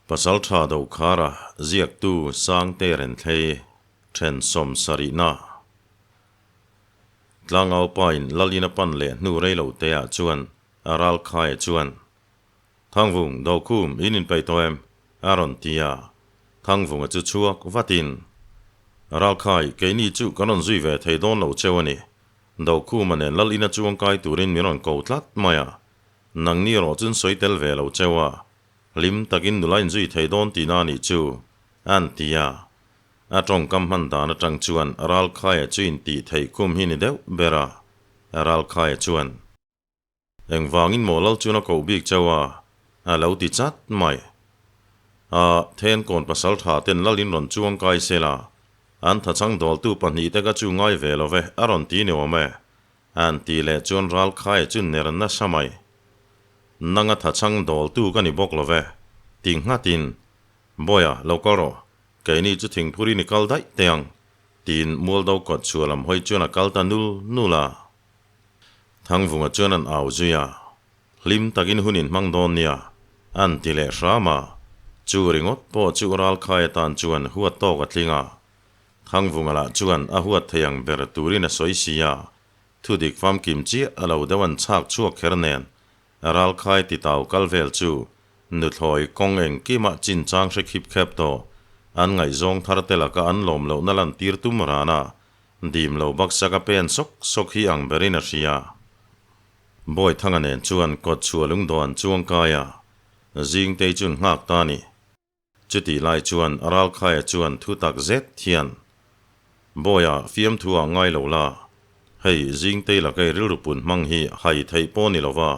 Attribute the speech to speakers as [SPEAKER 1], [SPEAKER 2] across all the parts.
[SPEAKER 1] Pasaltha Dokhara ziaktu Sangte Renthlei then sawmsarihna Tlangaupain Lalin a pan leh hnu rei lo teah chuan a ralkhaia chuan, Thangvung, Dokhum, in inpeih tawh em? a rawn ti a. Thangvunga chu chhuak vatin, Ralkhai, keini chu kan rawn zui ve thei dawn lo cheu a ni. Dokhuma nen Lalin a chuangkai turin min rawn ko tlat mai a. Nangni erawh chun sawi tel ve lo cheu a. Hlim takin nula inzui thei dawn tihna a nih chu, an ti a. A tawngkam hman dan atang chuan Ralkhaia chu intih theih khum hi ni deuh ber a. Ralkhaia chuan, Engvangin maw lal chuan a koh bik chauh a? a lo ti chat mai. A then kawn pasal tha ten lal in rawn chuang kai se la, an thachang dawltu pahnihte ka chu ngai ve lo ve a rawn ti ni awm e, an ti leh chuan Ralkhaia chu ner nasa mai. Nanga thachang dawltu ka ni bawk lo ve, ti nghatin, Bawiha, lo kal rawh, keini chu thingphurin i kal daih teh ang, tiin Mualdo kawt chhuah lam hawi chuan a kal ta nul nul a. Thangvunga chuan an au zui a, Hlim takin hun in hmang dawn nia, an ti leh hram a. Chu ringawt pawh chu Ralkhai atan chuan huat tawk a tling a. Thangvunga lah chuan a huat thei ang ber turin a sawi si a, thudik famkim chiah a lo deuh an chhak chhuak kher nen Ralkhai titau kal vel chu nuthlawi kawng engkimah chinchang hre khip khep tawh an ngaihzawng thar te laka an lawm lohna lantir tum ran a, Dim lo baksak a pen sawk sawk hi ang berin a hria. Bawithanga nen chuan kawt chhuah lungdawn chuang kai a, Zingtei chun nghak ta ni. Chutih lai chuan Ralkhaia chuan thu tak zet hian, Bawia, fiamthu ah ngai lo la, hei Zingtei lakei rilru pun hmang hi hai theih pawh ni lova,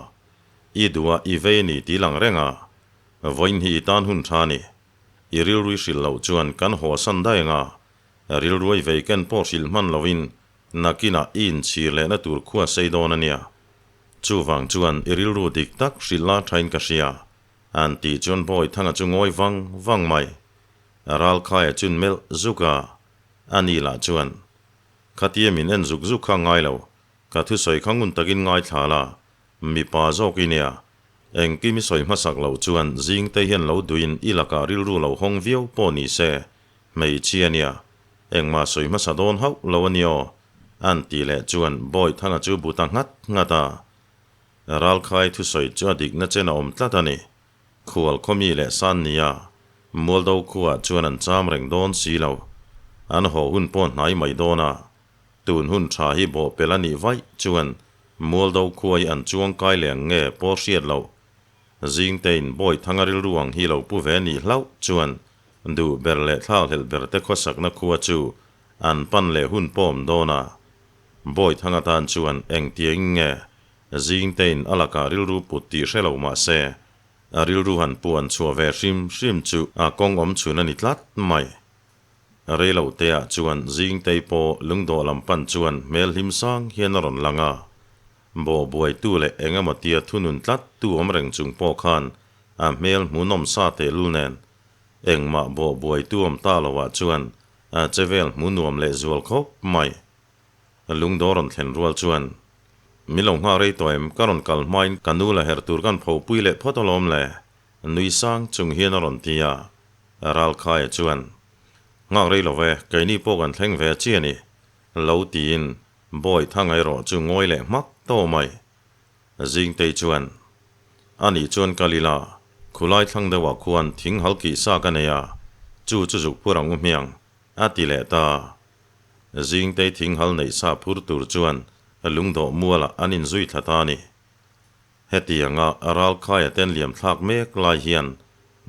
[SPEAKER 1] i duh a i vei ni ti lang reng a, vawiin hi i tan hun tha ni. I rilrui hrilh loh chuan kan haw san daih ang a, Rilruai vei ken pawh hrilh hman lovin nakinah i inchhir lehna tur khua sei dawn a nia. Chuvang chuan i rilru dik tak hrilh la thain ka hria, an tih chuan Bawithanga chu ngawi vang vang mai. Ralkhaia chun melh zuk a, a ni lah chuan, Khatia min en zuk zuk kha ngai lo, ka thusawi kha ngun takin ngaithla la, mipa zawk i nia, engkim i sawi hmasak loh chuan zingte hian lo duhin i lakah rilru lo hawng viau pawh ni se, Hmeichhia nia, engmah sawi hmasa dawn hauh lo a ni aw, an tih leh chuan Bawithanga chu bu ta nghat nghat a. Ralkhai thusawi chu a dikna chen a awm tlat a ni. Khual khawmi leh san nia, Mualdo khuaah chuan an cham reng dawn si lo. An haw hun pawh hnai mai dawn a. Tun hun tha hi bawhpelh a nih vaih chuan Mualdo khua hi an chuang kai leh ang nge pawh hriat loh. Zingtein Bawithanga rilru ang hi lo pu ve nih hlauh chuan Duh ber leh thlakhlelh ber te khawsakna khua chu an pan leh hun pawm dawn a. Bawithanga tan chuan engtiangin nge Zingtein a lakah rilru put tih hre lo mah se, a rilru han puan chhuah ve hrim hrim chu a kawng awm chhun a ni tlat mai. Reilo teah chuan Zingtei pawh lungdawh lam pan chuan hmel hlim sang hian a rawn lang a. Bawhbuaitu leh eng emaw tia thunun tlat tu awm reng chung pawh khan a hmel hmuhnawm sa tehlul nen Engmah bawh buai tu awm ta lo ah chuan a che vel hmu nuam leh zual khawp mai. Lungdaw rawn thlen rual chuan, Min lo nghak rei tawh em? Ka rawn kal hmain ka nu la herh tur kan pho pui leh phawt alawm le, nui sang chung hian a rawn ti a. Ralkhaia chuan, Nghak rei lo ve, keini pawh kan thleng ve chi a ni, lo tiin Bawi Thanga erawh chu ngawi leh hmak tawh mai. Zingtei chuan, A nih chuan kal ila, khulai thlang deuhah khuan thing hal kih sa ka nei a, chu chu zuk phur ang u hmiang, a ti leh ta. Zingtei thing hal neih sa phur tur chuan lungdawh mualah an inzui thla ta a ni. Hetianga Ralkhaia ten liam thlak mek lai hian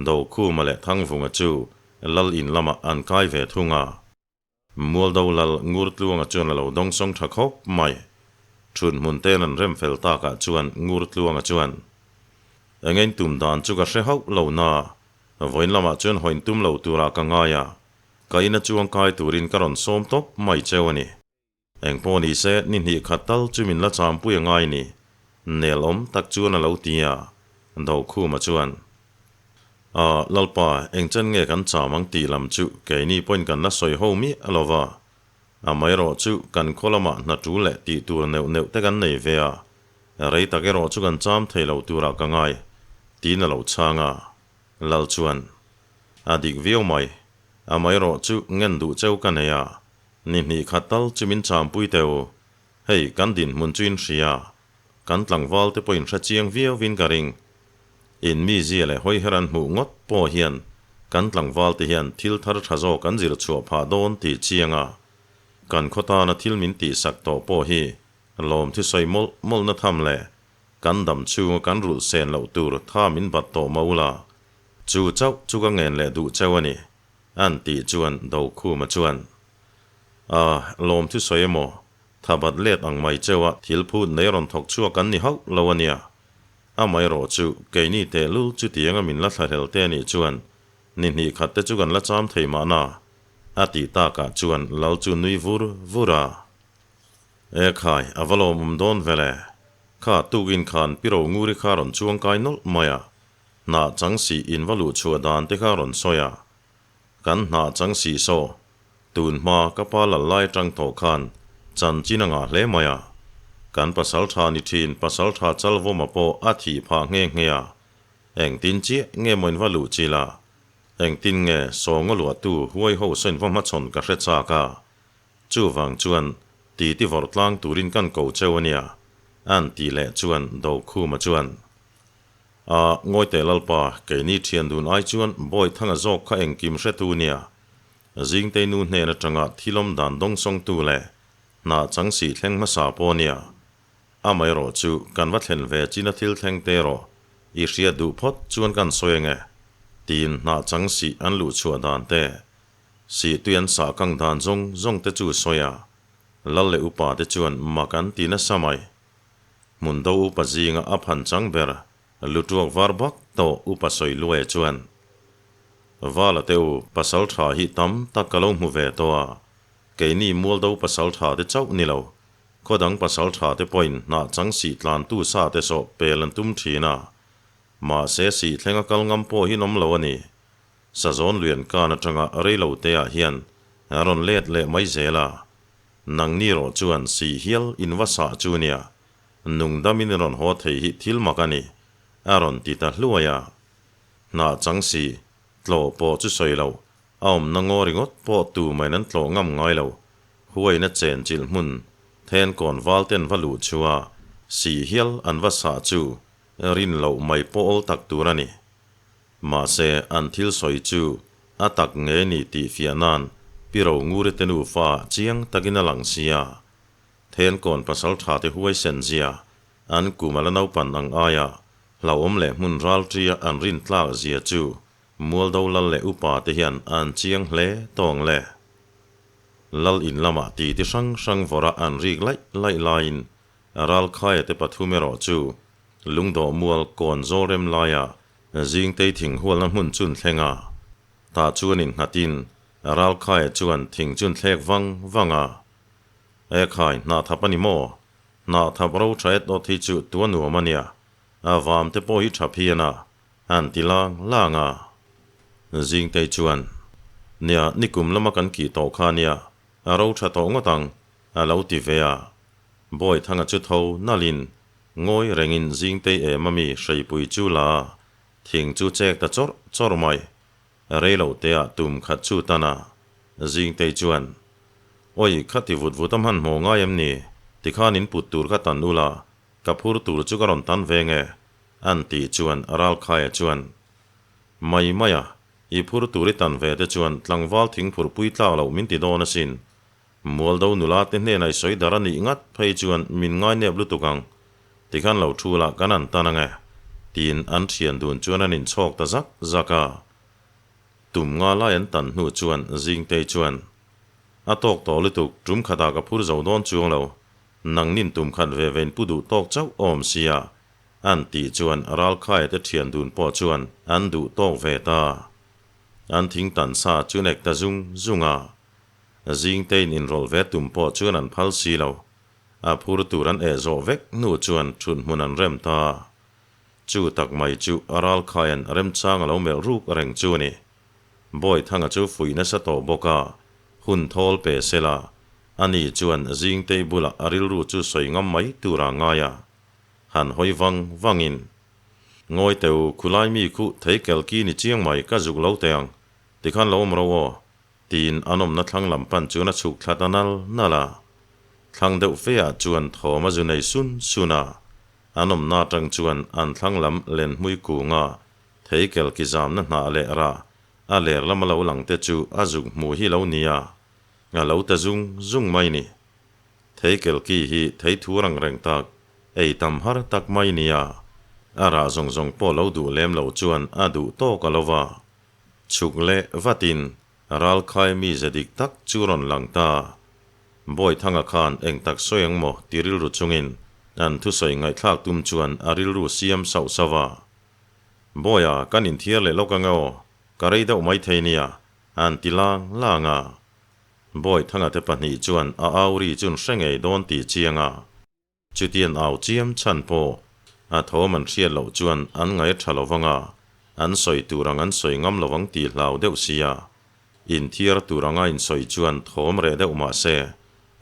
[SPEAKER 1] Dokhuma leh Thangvunga chu Lal in lamah an kai ve thung a. Mualdo lal Ngurtluanga chuan a lo dawngsawng tha khawp mai. Thut hmun ten an rem fel takah chuan Ngurtluanga chuan, Engein tum dan chu ka hre hauh lo na, vawiin lamah chuan hawiin tum lo turah ka ngai a, ka ina chuang kai turin ka rawn sawm tawp mai cheu a ni. Engpawh ni se, ni hnih khat tal chu min la champui a ngai ni, nel awm tak chuan a lo ti a, Dokhuma chuan, A, Lalpa, eng chen nge kan cham ang tih lam chu keini pawhin kan la sawi ho miah lo va. Amaherawh chu kan khaw lamah hna tul leh tih tur neuh neuh te kan nei ve a, rei tak erawh chu kan cham thei lo turah ka ngai, tiin a lo chhang a. Lal chuan. A dik viau mai. Amaherawh chu ngen duh cheu ka nei a, ni hnih khat tal chu min champui teh u. Hei kan dinhmun chu in hria, kan tlangval te pawh in hre chiang viau in ka ring. In mizia leh hawiher an hmuh ngawt pawh hian kan tlangval te hian thil thar tha zawk an zir chhuah phah dawn tih chiang a, kan khaw tana thil min tihsak tawh pawh hi lawm thusawi mawlh mawlhna tham leh kan dam chhunga kan rulh sen loh tur tha min bat tawh mah ula, chu chauh chu ka ngen leh duh cheu a ni, an tih chuan Dokhuma chuan, A, lawm thusawi emaw, tha bat let ang mai cheu a thil phut nei rawn thawk chhuak an ni hauh lo a nia. Amaherawh chu keini tehlul chutianga min la thlahlel te a nih chuan ni hnih khat te chu kan la cham thei mahna, a tih takah chuan Lal chu nui vur vur a. E khai, a va lawmawm dawn ve le. Kha tukin khan Pi Ronguri kha rawn chuang kai nawlh mai a, hnah chang sih in va luh chhuah dan te kha rawn sawi a. Kan hnah chang sih saw, tun hma ka pa lal lai atang tawh khan chanchin a ngah hle mai a. Kan pasaltha ni thin pasaltha Chalvawma pawh a thih phah nghe nghe a. Engtin chiah nge maw in va luh chil a? Engtin nge sawngaw luahtu huai ho saw in va hmachhawn ka hre chak a. Chuvang chuan titi vawrh tlang turin kan ko cheu a nia, an tih leh chuan Dokhuma chuan, A, ngawi teh Lalpa, keini thian dun ai chuan Bawithanga zawk kha engkim hretu nia. Zingtei nu hnen atanga thilawm dan dawngsawngtu leh hnah chang sih thleng hmasa pawh nia. Amaherawh chu kan va thlen ve china thil thleng te erawh i hriat duh phawt chuan kan sawi ange, tiin hnah chang sih an luh chhuah dan te Sihtui an sah kang dan zawng zawng te chu sawi a, Lal leh upa te chuan mak an ti nasa mai. Hmun do upa zinga a phan chang ber lutuak var bak tawh upa sawi luai chuan, Vala te u, pasal tha hi tam tak ka lo hmu ve tawh a, keini mual do pasal tha te chauh ni lo, khaw dang pasal tha te pawhin hnah chang sih tlantu sa te sawh pel an tum thin a, mahse sih thlenga kal ngam pawh hi an awm lo a ni. Sazawn Luian kan atanga reilo te ah hian a rawn let leh mai zel a, nangni rawh chuan si hial in va sah chu nia, nung dam in rawn haw thei hi thil mak a ni, a rawn ti ta hluai a. Hnah chang si, tlawh pawh chu sawi lo, a awmna ngaw ringawt pawh tu main an tlawh ngam ngai lo, huaina chen chilh hmun then kawn val ten va luh chu a, si hial an va sah chu rin loh mai pawh awl tak tur a ni. Mahse, an thil sawi chu a tak nge ni tih fiah nan Pi Ronguri te nufa chiang takin a lang sia. Thenkawn pasal tha te huaisen zia, an kum a la naupan ang aia hlauhawm leh hmun ral tia an rin tlak zia chu Mualdo lal leh upa te hian an chiang hle tawng le. Lal in lamah ti ti hrang hrang vawrah an rik laih laih laiin Ralkhaia te pathum erawh chu Lungdawh mual kawn zawl rem laia Zingtei thing hualna hmun chun thleng a, tah chuan innghatin Ralkhaia chuan thing chun thlek vang vang a. E khai, hnah thap a ni maw? Hnah thap ro tha et awt hi chu tua nuam a nia, a vam te pawh hi tha phian a, an ti lang lang a. Zingtei chuan, Nia, nikum lama kan kih tawh kha nia, a ro tha tawh ngawt ang, a lo ti ve a. Bawithanga chu tho nalhin Ngawi rengin Zingtei em ami hreipui chu la a, thing chu chek ta chawrh chawrh mai. Rei lo te ah tum khat chu tan a, Zingtei chuan, Awi, kha ti vut vut a hmanhmawh ngai em ni? Tikhan in put tur kha tan ula, ka phur tur chu ka rawn tan ve nge? An tih chuan Ralkhaia chuan, Mai mai a, i phur tur i tan ve te chuan tlangval thingphur pui tlak loh min ti dawn asin. Mualdo nula te hnenah i sawi dar a nih ngat phei chuan min ngai nep lutuk ang. Tikhan lo thu la kan an tan ange. Tiin an thian dun chuan an inchhawk ta zak zak a. Tum nga lai an tan hnu chuan Zingtei chuan, A tawk tawh lutuk, tum khatah ka phur zo dawn chuang lo. Nangnin tum khat ve vein pu duh tawk chauh awm sia. An tih chuan Ralkhaia te thian dun pawh chuan an duh tawk ve ta. An thing tan sa chu nek ta zung zung a. Zingtein inrawlh ve tum pawh chuan an phal si lo. A phur tur an eh zawh vek hnu chuan thut hmun an rem ta. Chu tak mai chu a ralkhaian remchang a lo melh ruk reng chu a ni. Bawithanga chu fuih nasa tawh bawk a, hun thawl pe sela, ani chuan Zingtei bulah a rilru chu sawi ngam mai tura ngai a. Han hawi vang vangin, Ngawi teu, khulai mi khuh thei kelki ni chiang mai ka zuk lo teh ang. Tikhan lo awm ro aw, tiin an awmna thlang lam pan chuan a chhuk thla ta nal nal a. Thlang deuh fe ah chuan thawm a zu nei sun sun a. An awmna atang chuan an thlang lam lenhmui kunga theikel ki zamna hnah leh rah a ler lama lo lang te chu a zuk hmu hi lo nia, a lo ta zung zung mai ni. Theikel ki hi thei thur ang reng tak, ei tam har tak mai nia. A rah zawng zawng pawh lo duh lem lo chuan a duh tawk a lo va. Chhuk leh vatin ralkhai mize dik tak chu rawn lang ta. Bawithanga khan eng tak sawi ang maw ti rilru chungin an thusawi ngaihthlak tum chuan a rilru siam sauh sauh a. Bawia kan inthiar leh lawk ang e aw, ka rei deuh maithei nia, an ti lang lang a. Bawithanga te pahnih chuan a au ri chun hre ngei dawn tih chiang a. Chutian au chiam chhan pawh a thawm an hriat loh chuan an ngaih a tha lo vang a, an sawi tur ang an sawi ngam lo vang tih hlau deuh sia. Inthiar tur anga insawi chuan thawm reh deuh mah se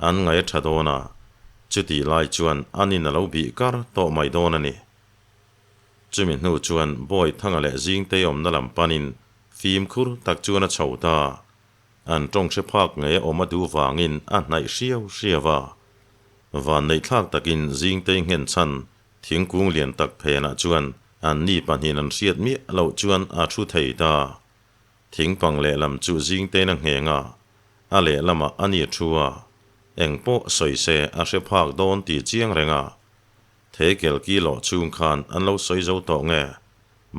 [SPEAKER 1] an ngaih a tha dawn a, chutih lai chuan an in a lo bih kar tawh mai dawn a ni. Chumi hnu chuan Bawithanga leh Zingtei awmna lam panin fimkhur tak chuan a chho ta. An tawng hre phak ngei a awm a duh vangin a hnaih hriau hriau a. Van neih thlak takin Zingtei nghen chhan thingkung lian tak phenah chuan an ni pahnihin an hriat miah loh chuan a thu thei ta. Thingpang lehlam chu Zingtein a ngheng a, a lehlamah a ni thu a. Eng pawh sawi se a hre phak dawn tih chiang reng a. Theikel ki lawh chhung khan an lo sawi zo tawh nge?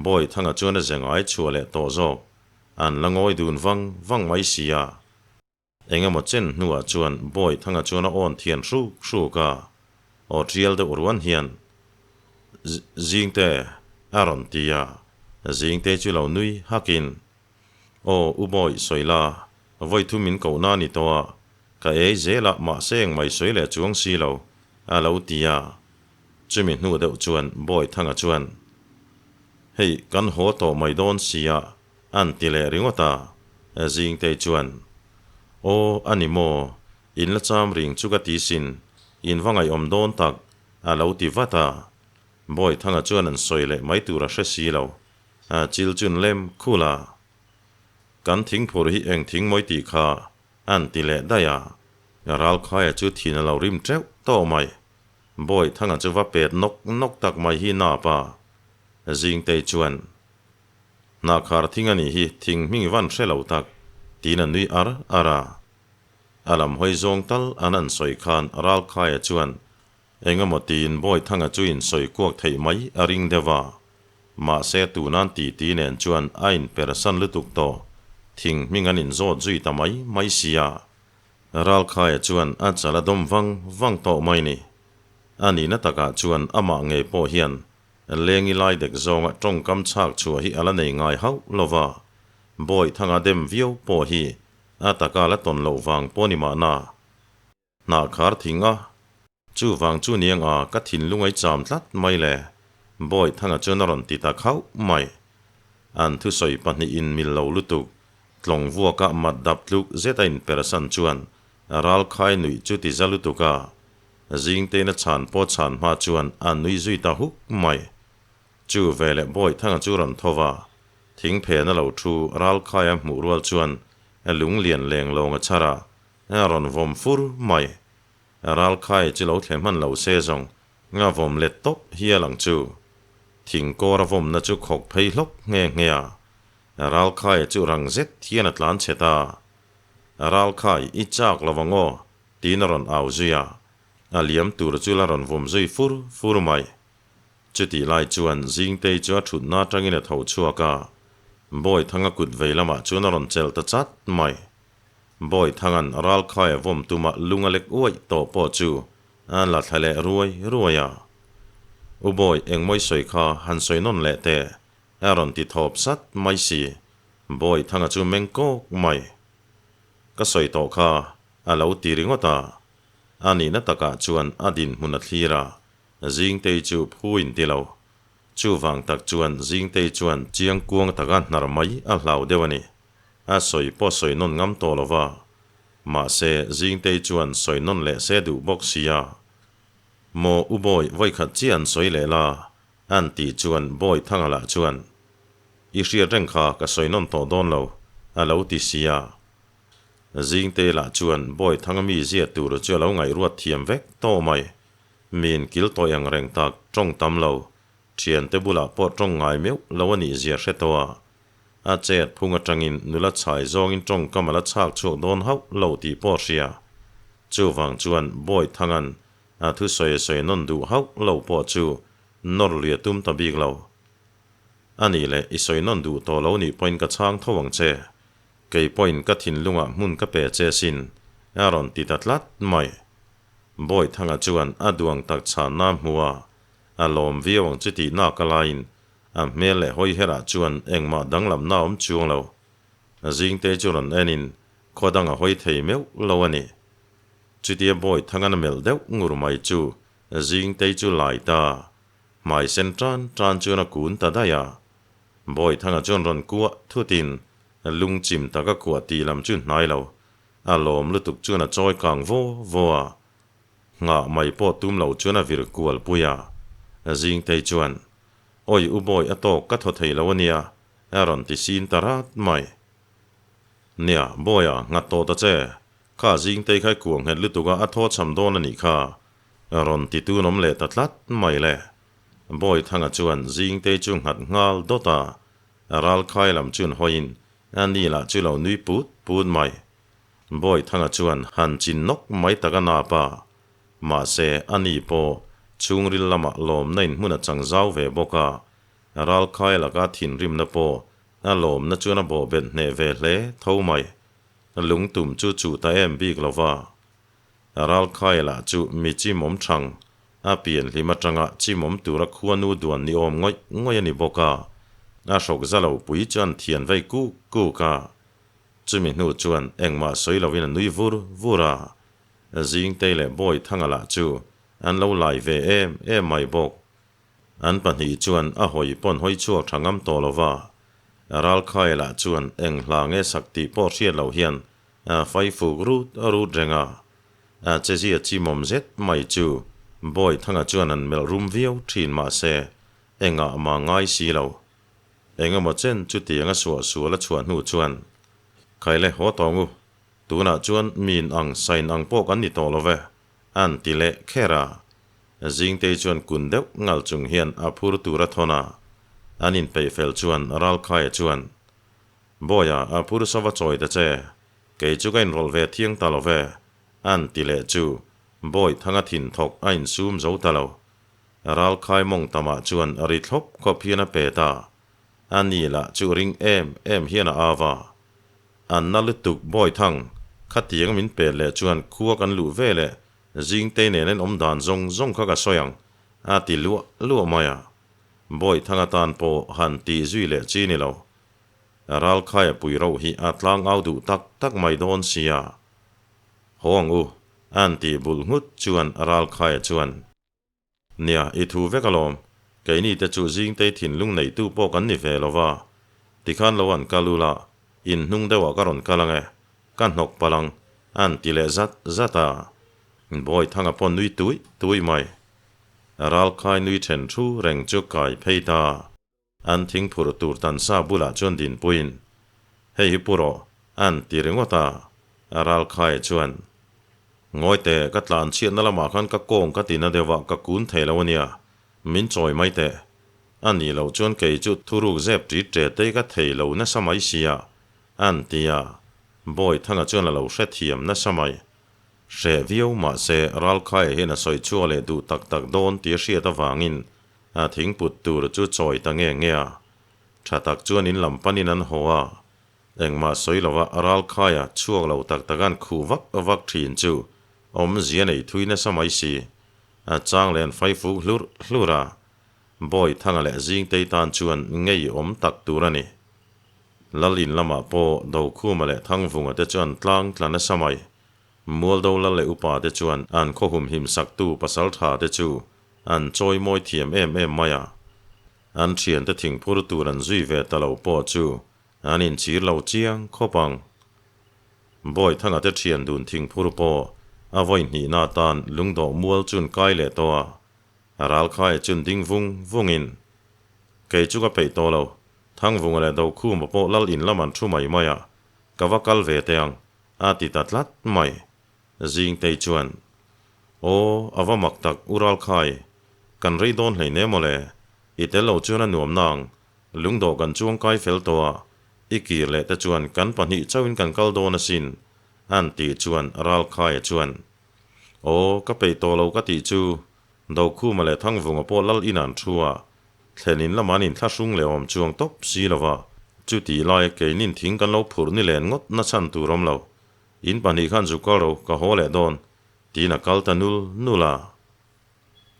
[SPEAKER 1] Bawithanga chuan a ze ngai chhuah leh tawh zawk. An la ngawi dun vang vang mai si a. Eng emaw chen hnuah chuan Bawithanga chuan a awn thian hruk hruk a, aw tial deuh ruan hian, Zingte, a rawn ti a. Zingte chu lo nui hakin, Aw, U Bawi, sawi la, vawi thu min koh na ni tawh a, ka ei zel a, mahse eng mai sawi leh chuang si lo, a lo ti a. Chumi hnu deuh chuan Bawithanga chuan, Hei, kan haw tawh mai dawn sia, an ti leh ringawt a. Zingtei chuan, Aw, a ni maw? In la cham ring chu ka ti sin, in va ngaihawm dawn tak, a lo ti vat a. Bawithanga chuan an sawi leh mai tur a hre si lo. A chil chun lem khul a. Kan thingphur hi eng thing mawi tih kha, an ti leh daih a. Ralkhaia chu thin a lo rim teuh tawh mai. Bawithanga chu va pet nawk nawk tak mai hi nap a. Zingtei chuan, Hnahkhar thing a nih hi, thing hming van hre lo tak, tiin a nui ar ar a. A lam hawi zawng tal an an sawi khan Ralkhaia chuan eng emaw tiin Bawithanga chu in sawi kuak theih mai a ring deuh a. Mahse tunan titi nen chuan a inpersan lutuk tawh, thing hming an inzawt zui ta mai mai sia. Ralkhaia chuan a chal a dawm vang vang tawh mai ni. A nihna takah chuan amah ngei pawh hian Lengi lai dek zawnga tawngkam chhak chhuah hi a la nei ngai hauh lo va, Bawihthanga dem viau pawh hi a taka la tawn loh vang pawh ni mahna. Hnah khar thing a, chuvang chu niang a ka thinlung ai cham tlat mai le, Bawihthanga chuan a rawn ti ta khauh mai. An thusawi pahnihin mil lo lutuk, tlawng vuaka mat dap tluk zet a inpersan chuan ralkhai nuih chu ti za lutuk a, Zingtein a chhan pawh chhan hma chuan a nui zui ta huk mai. Chu veleh Bawihthanga chu rawn tho va, thing phen a lo thu ralkhai a hmuh rual chuan lung lian leng lawng a chhar a, a rawn vawm fur mai. Ralkhai chu lo thle hman lo se zawng nga vawm let tawp hial ang chu. Thing kawr a vawmna chu khawk phei hlawk nghe nghe a, Ralkhaia chu rang zet hian a tlan chhe ta. Ralkhai i chak lo ang aw, Tiin a rawn au zui a, a liam tur chu la rawn vawm zui fur fur mai. Chutih lai chuan Zingtei chu a thutna atangin a tho chhuak a, Bawithanga kut vei lamah chuan a rawn chelh ta chat mai. Bawithanga'n ralkhaia vawm tuma lung a lek uaih tawh pawh chu a la thla leh ruai ruai a. U Bawi, engmawi sawi kha han sawi nawn leh teh, a rawn ti thawp sat mai si. Bawithanga chu meng kawk mai. Ka sawi tawh kha, a lo ti ringawt a. A nihna takah chuan a dinhmun a thlir a, Zingtei chu phu in ti lo. Chuvang tak chuan Zingtei chuan chiang kuang taka hnar mai a hlau deuh a ni. A sawi pawh sawi nawn ngam tawh lo va. Mahse, Zingtei chuan sawi nawn leh se duh bawk sia. Maw U Bawi vawikhat chiah an sawi leh la, an tih chuan Bawi Thanga lah chuan, I hriat reng kha ka sawi nawn tawh dawn lo, a lo ti si a. Zingte lah chuan Bawithanga mizia tur chu a lo ngaihruat thiam vek tawh mai. Min kil tawih ang reng tak, tawng tam lo, thiante bulah pawh tawng ngai meuh lo a nih zia hre tawh a. A chet phung atangin nula chhai zawngin tawngkam a la chhak chhuak dawn hauh lo tih pawh a hria. Chuvang chuan Bawithanga'n a thusawi a sawi nawn duh hauh lo pawh chu nawr lui a tum ta bik lo. A nih leh i sawi nawn duh tawh lo nih pawhin ka chhang tho ang che. Kei pawhin ka thinlungah hmun ka pe che sin, a rawn ti ta tlat mai. Bawithanga chuan a duang tak chhanna a hmu a, a lawm viau ang chu tih nak a laiin a hmel leh hawi herah chuan engmah danglamna a awm chuang lo. Zingte chu rawn enin khaw dang a hawi thei meuh lo a ni. Chutia Bawithangan a melh deuh ngur mai chu Zingtei chu lai ta. Hmai sen tan tan chuan a kun ta daih a. Bawithanga chuan rawn kuah thutin lungchim taka kuah tih lam chu hnai lo. A lawm lutuk chuan a chawi kang vaw vaw a. Nghah mai pawh tum lo chuan a vir kual pui a. Zingtei chuan, Awi u Bawi a tawk ka thaw thei lo a nia, a rawn ti sin ta rat mai. Nia, Bawia, nghat tawh ta che. Kha Zingtei kha i kuah nghet lutuk a, a thaw cham dawn a nih kha. Rawn ti tun awm leh ta tlat mai le. Bawithanga chuan Zingtei chu nghat nghal dawt a, Ralkhai lam chuan hawiin a ni lah chu lo nui put put mai. Bawithanga chuan han chin nawk mai tak a nap a, mahse a ni pawh chhungril lamah lawmna in hmun a chang zau ve bawk a, Ralkhai laka thinrimna pawh a lawmna chuan a bawhbet hneh ve hle tho mai. Lungtum chu chuh ta em bik lo va. Ralkhai lah chu mi chimawm thang, a pian hlim atanga chimawm tura khuanu duan ni awm ngawih ngawih a ni bawk a, a hrawk za lo pui chuan thian vei kuk kuk a. Chumi hnu chuan engmah sawi lovin a nui vur vur a, Zingtei leh Bawithanga lah chu an lo lai ve em em mai bawk. An pahnih chuan a hawi pawn hawi chhuak tha ngam tawh lo va, Ralkhai lah chuan eng hla nge sak tih pawh hriat loh hian A fai fuk rut rut reng a, a chezia chimawm zet mai chu Bawithanga chuan an melh rum viau thin mahse engah mah ngai si lo. Engemaw chen chutiang a suah sual a chhuah hnu chuan, Khaile haw tawng u, tunah chuan min ang sain ang pawh kan ni tawh lo ve, an ti leh kher a. Zingtei chuan kun deuh ngal chung hian a phur tur a thawn a, an inpeih fel chuan Ralkhaia chuan, Bawiha, a phur sava chawi ta che, kei chu ka inrawlh ve thiang ta lo ve, a'n ti leh chu Bawi thanga thin thawk a insum zo ta lo. Ralkhai mawng tamah chuan ri thlawp khawp hian a pet a, a ni lah chu ring em em hian a au a. An na lutuk Bawi thang, khatiang min pet leh chuan khua kan luh ve leh Zingtei nen an awm dan zawng zawng kha ka sawi ang, a ti luah luah mai a. Bawi thanga tan pawh han tih zui leh chi ni lo. Ralkhaia pui rauh hi a tlang au duh tak tak mai dawn sia. Haw ang u, an tih bulh nghut chuan Ralkhaia chuan, Nia, i thu vek alawm, keini te chu Zingtei thinlung neitu pawh kan ni ve lo va, tikhan lo an kal ula, in hnung deuhah ka rawn kal ang e, ka hnawk palh ang, an ti leh zat zat a. Bawithanga pawh nui tuih tuih mai. Ralkhai nui then thu reng chu kai phei ta. An thing phurh tur tansa bulah chuan dinpuiin, Hei hi pu rawh, an ti ringawt a. Ralkhaia chuan, Ngawi teh, ka tlan chhiatna lamah khan ka kawng ka tina deuh a, ka kun thei lo a nia, min chawi mai teh. A nih loh chuan kei chu thuruk zep ṭit ṭet te ka thei lo nasa mai sia, an ti a. Bawithanga chuan a lo hrethiam nasa mai. Hreh viau mahse Ralkhaia hian a sawi chhuak leh duh tak tak dawn tih a hriat avangin A thingput tur chu chawi ta nge nge a, tha tak chuan in lam panin an haw a, engmah sawi lova ralkhaia chhuak lo tak tak an khuh vak vak thin chu awmzia nei thui nasa mai si. A chang leh an fai fuk hlurh hlurh a, Bawithanga leh Zingtei tan chuan ngei awm tak tur a ni. Lal in lamah pawh Dokhuma leh Thangvunga te chu an tlang tla nasa mai. Mualdo lal leh upa te chuan an khaw humhim saktu pasaltha te chu An chawi mawi thiam em em mai a, an thiante thingphur tur an zui ve ta lo pawh chu an inchhir lo chiang khawp ang. Bawithanga te thian dun thingphur pawh a vawi hnihna atan lungdawh mual chun kai leh tawh a, Ralkhaia chun ding vung vungin, Kei chu ka peih tawh lo, Thangvunga leh Dokhuma pawh lal in lam an thu mai mai a. Ka va kal ve teh ang, a ti ta tlat mai. Zingtei chuan, Aw, a va mak tak, U Ralkhai, kan rei dawn hleinem maw le? I tel lo chuan a nuam nang, lungdawh kan chuang kai fel tawh a, i kir leh te chuan kan pahnih chauhin kan kal dawn asin, a'n tih chuan Ralkhaia chuan, Aw, ka peih tawh lo ka tih chu, Dokhuma leh Thangvunga pawh lal in an thu a, thlen in lamah an inthlahrung leh awm chuang tawp si lo va, chutih lai keinin thing kan lo phurh ni len ngawt na chhan tur awm lo. In pahnih khan zu kal ro, ka haw leh dawn, tiin a kal ta nul nul a.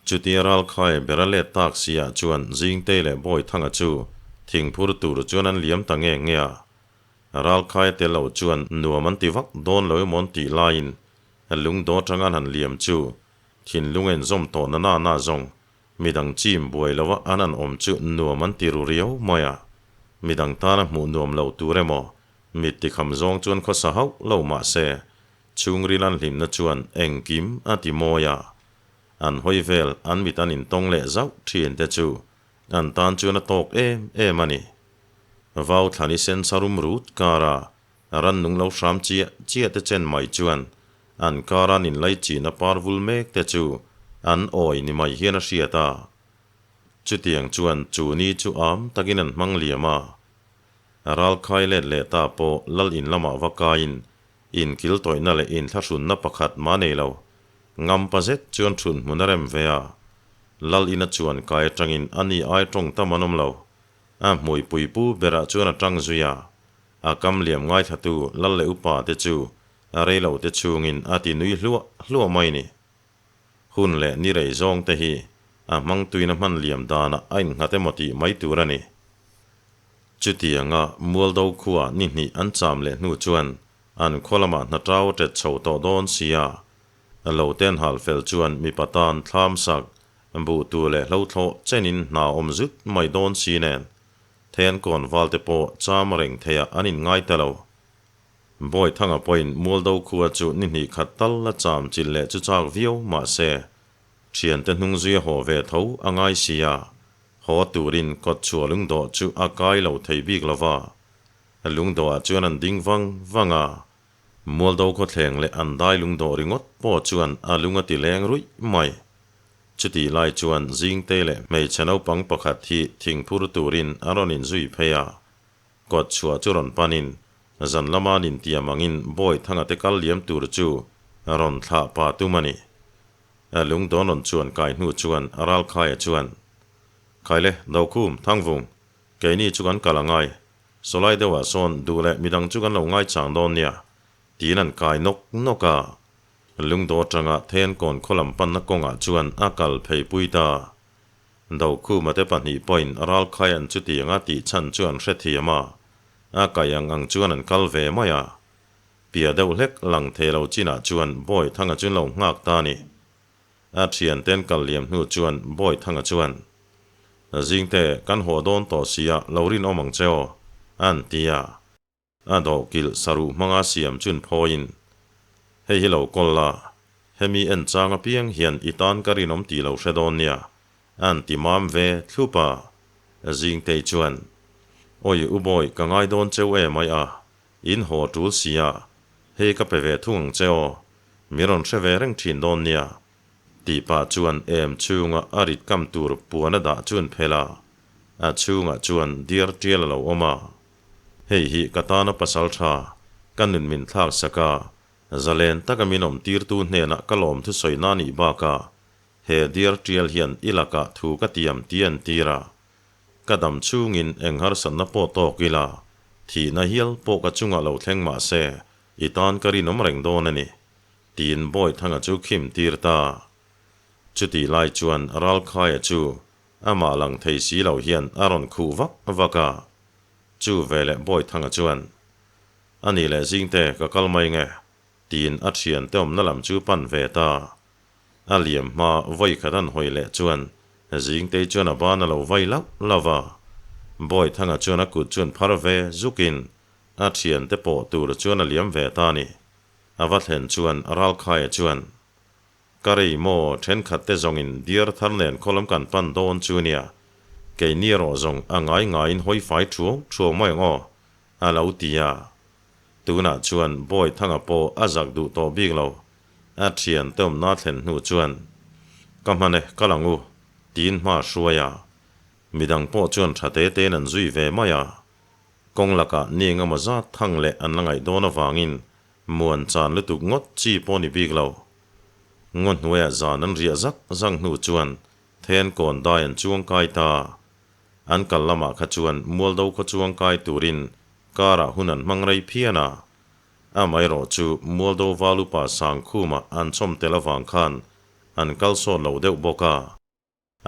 [SPEAKER 1] Chutia Ralkhai ber a let tak si ah chuan Zingtei leh Bawithanga chu thingphur tur chuan an liam ta nge nge a. Ralkhai a tel lo chuan nuam an ti vak dawn lo emaw an tih laiin lungdaw atanga an han liam chu Thinlung a inzawm tawh na na na zawng, midang chim buai lo a an an awm chu nuam an ti ru riau mai a. Midang tana hmuh nuam lo tur emaw, mit tikham zawng chuan khawsa hauh lo mah se, chhungril an hlimna chuan engkim a ti mawi a. An hawi vel an mit an intawng leh zauh thin te chu an tan chuan a tawk em em a ni. Vau thlani sen sarum rut kara Rannung lo hram chiah chiah te chen mai chuan an kara an inlai chin a par vul mek te chu an awi ni mai hian a hriat a. Chutiang chuan chu ni chu am takin an hmang liam a. Ralkhai let leh ta pawh lal in lamah va kaiin inkil tawihna leh inthlahrunna pakhat mah nei lo. Ngampa zet chuan thun hmun a rem ve a. Lal ina chuan kai atangin a ni ai tawng tam an awm lo. A hmuipui pu berah chuan a tang zui a. A kam liam ngaithlatu lal leh upa te chu a rei lo te chhungin a ti nui hluah hluah mai ni. Hun leh ni rei zawng te hi a hmang tuina hman liam danah a innghat emaw tih mai tur a ni. Chutianga Mualdo khua ni hnih an cham leh hnu chuan an khaw lamah hna tau a tet chho tawh dawn si a, lo te an hal fel chuan mipa tan thlam sak, buh tu leh hlo thlawh chenin hna awm zut mai dawn si nen Thenkawn valte pawh cham reng theiah an inngai ta lo. Bawithanga pawhin Mualdo khua chu ni hnih khat tal la cham chilh leh chu chak viau mah se, thiante hnung zui a haw ve tho a ngai si a, haw turin kawtchhuah lungdawh chu a kai lo thei bik lo va. Lungdawhah chuan an ding vang vang a, Mualdo khawthleng leh an dai lungdawh ringawt pawh chuan a lung a ti leng ruih mai. Chutih lai chuan Zingte leh hmeichhe naupang pakhat hi thingphur turin an rawn inzui phei a. Kawtchhuah chu rawn panin zan lama an intiam angin Bawithanga te kal liam tur chu rawn thlah pah tum a ni. Lungdawn rawn chuan kai hnu chuan Ralkhaia chuan, Khaile, Dokhum, Thangvung, keini chu kan kal angai. Sawlai deuhah sawn duh leh midang chu kan lo ngaichang dawn nia, tiin an kai nawk nawk a. Lungdaw atanga Thenkawn khaw lam panna kawngah chuan a kal phei pui ta. Dokhuma te pahnih pawhin Ralkhai an chutiang a tih chhan chu an hrethiam a, a kaih ang ang chuan an kal ve mai a. Pia deuh hlek lang thei lo chinah chuan Bawithanga chu lo nghak ta a ni. A thianten kal liam hnu chuan Bawithanga chuan, Zingte, kan haw dawn tawh sia, lo rinawm ang che aw, a'n ti a. A dawhkilh saruh hmanga siam chun phawiin, Hei hi lo kawl la, hemi en chang apiang hian i tan ka rinawm tih lo hre dawn nia, a'n ti mam ve thlup a. Zingtei chuan, Awi u Bawi, ka ngai dawn cheu em ai a, in haw tul si a, hei ka pe ve thung ang che aw, mi rawn hre ve reng thin dawn nia, tih pah chuan em chhunga a rit kam tur puan a dah chun phelh a, a chhungah chuan diar tial a lo awm a. Hei hi ka tana pasal tha, ka nun min thlak sak a, zalen taka min awm tirtu hnenah ka lawm thusawi na nih bakah he diar tial hian i lakah thu ka tiam ti an tir a. Ka dam chhungin eng harsatna pawh tawk ila, thihna hial pawh ka chungah lo thleng mah se, i tan ka rinawm reng dawn a ni, tiin Bawithanga chu khim tir ta. Chutih lai chuan Ralkhaia chu amah lang thei si lo hian a rawn khuh vak vak a. Chu veleh Bawithanga chuan, A nih leh Zingte, ka kal mai nge? tiin a thiante awmna lam chu pan ve ta. A liam hma vawi khat an hawi leh chuan Zingtei chuan a ban a lo vai lauh lauh va. Bawithanga chuan a kut chuan phar ve zukin a thiante pawh tur chuan a liam ve ta a ni. A va thlen chuan Ralkhaia chuan, Ka rei maw, thenkhat te zawngin diar thar nen khawlam kan pan dawn chu nia, keini erawh zawng a ngai ngaiin hawi fai thuau thuau mai ang aw, a lo ti a. Tunah chuan Bawithanga pawh a zak duh tawh bik lo. A thiante awmna thlen hnu chuan, Ka hman e, kal ang u, tiin hma a hruai a. Midang pawh chuan tha te tein an zui ve mai a. Kawng lakah ni engemaw zat thang leh an la ngaih dawn avangin muan chan lutuk ngawt chi pawh ni bik lo. Ngaw hnuaiah zan an riah zak zak hnu chuan then kawn dai an chuang kai ta. An kal lamah kha chuan Mualdo khaw chuang kai turin karah hun an hmang rei phian a. Amaherawh chu Mualdo val upa Sangkhuma an chawm tel avang khan an kal sawt lo deuh bawk a.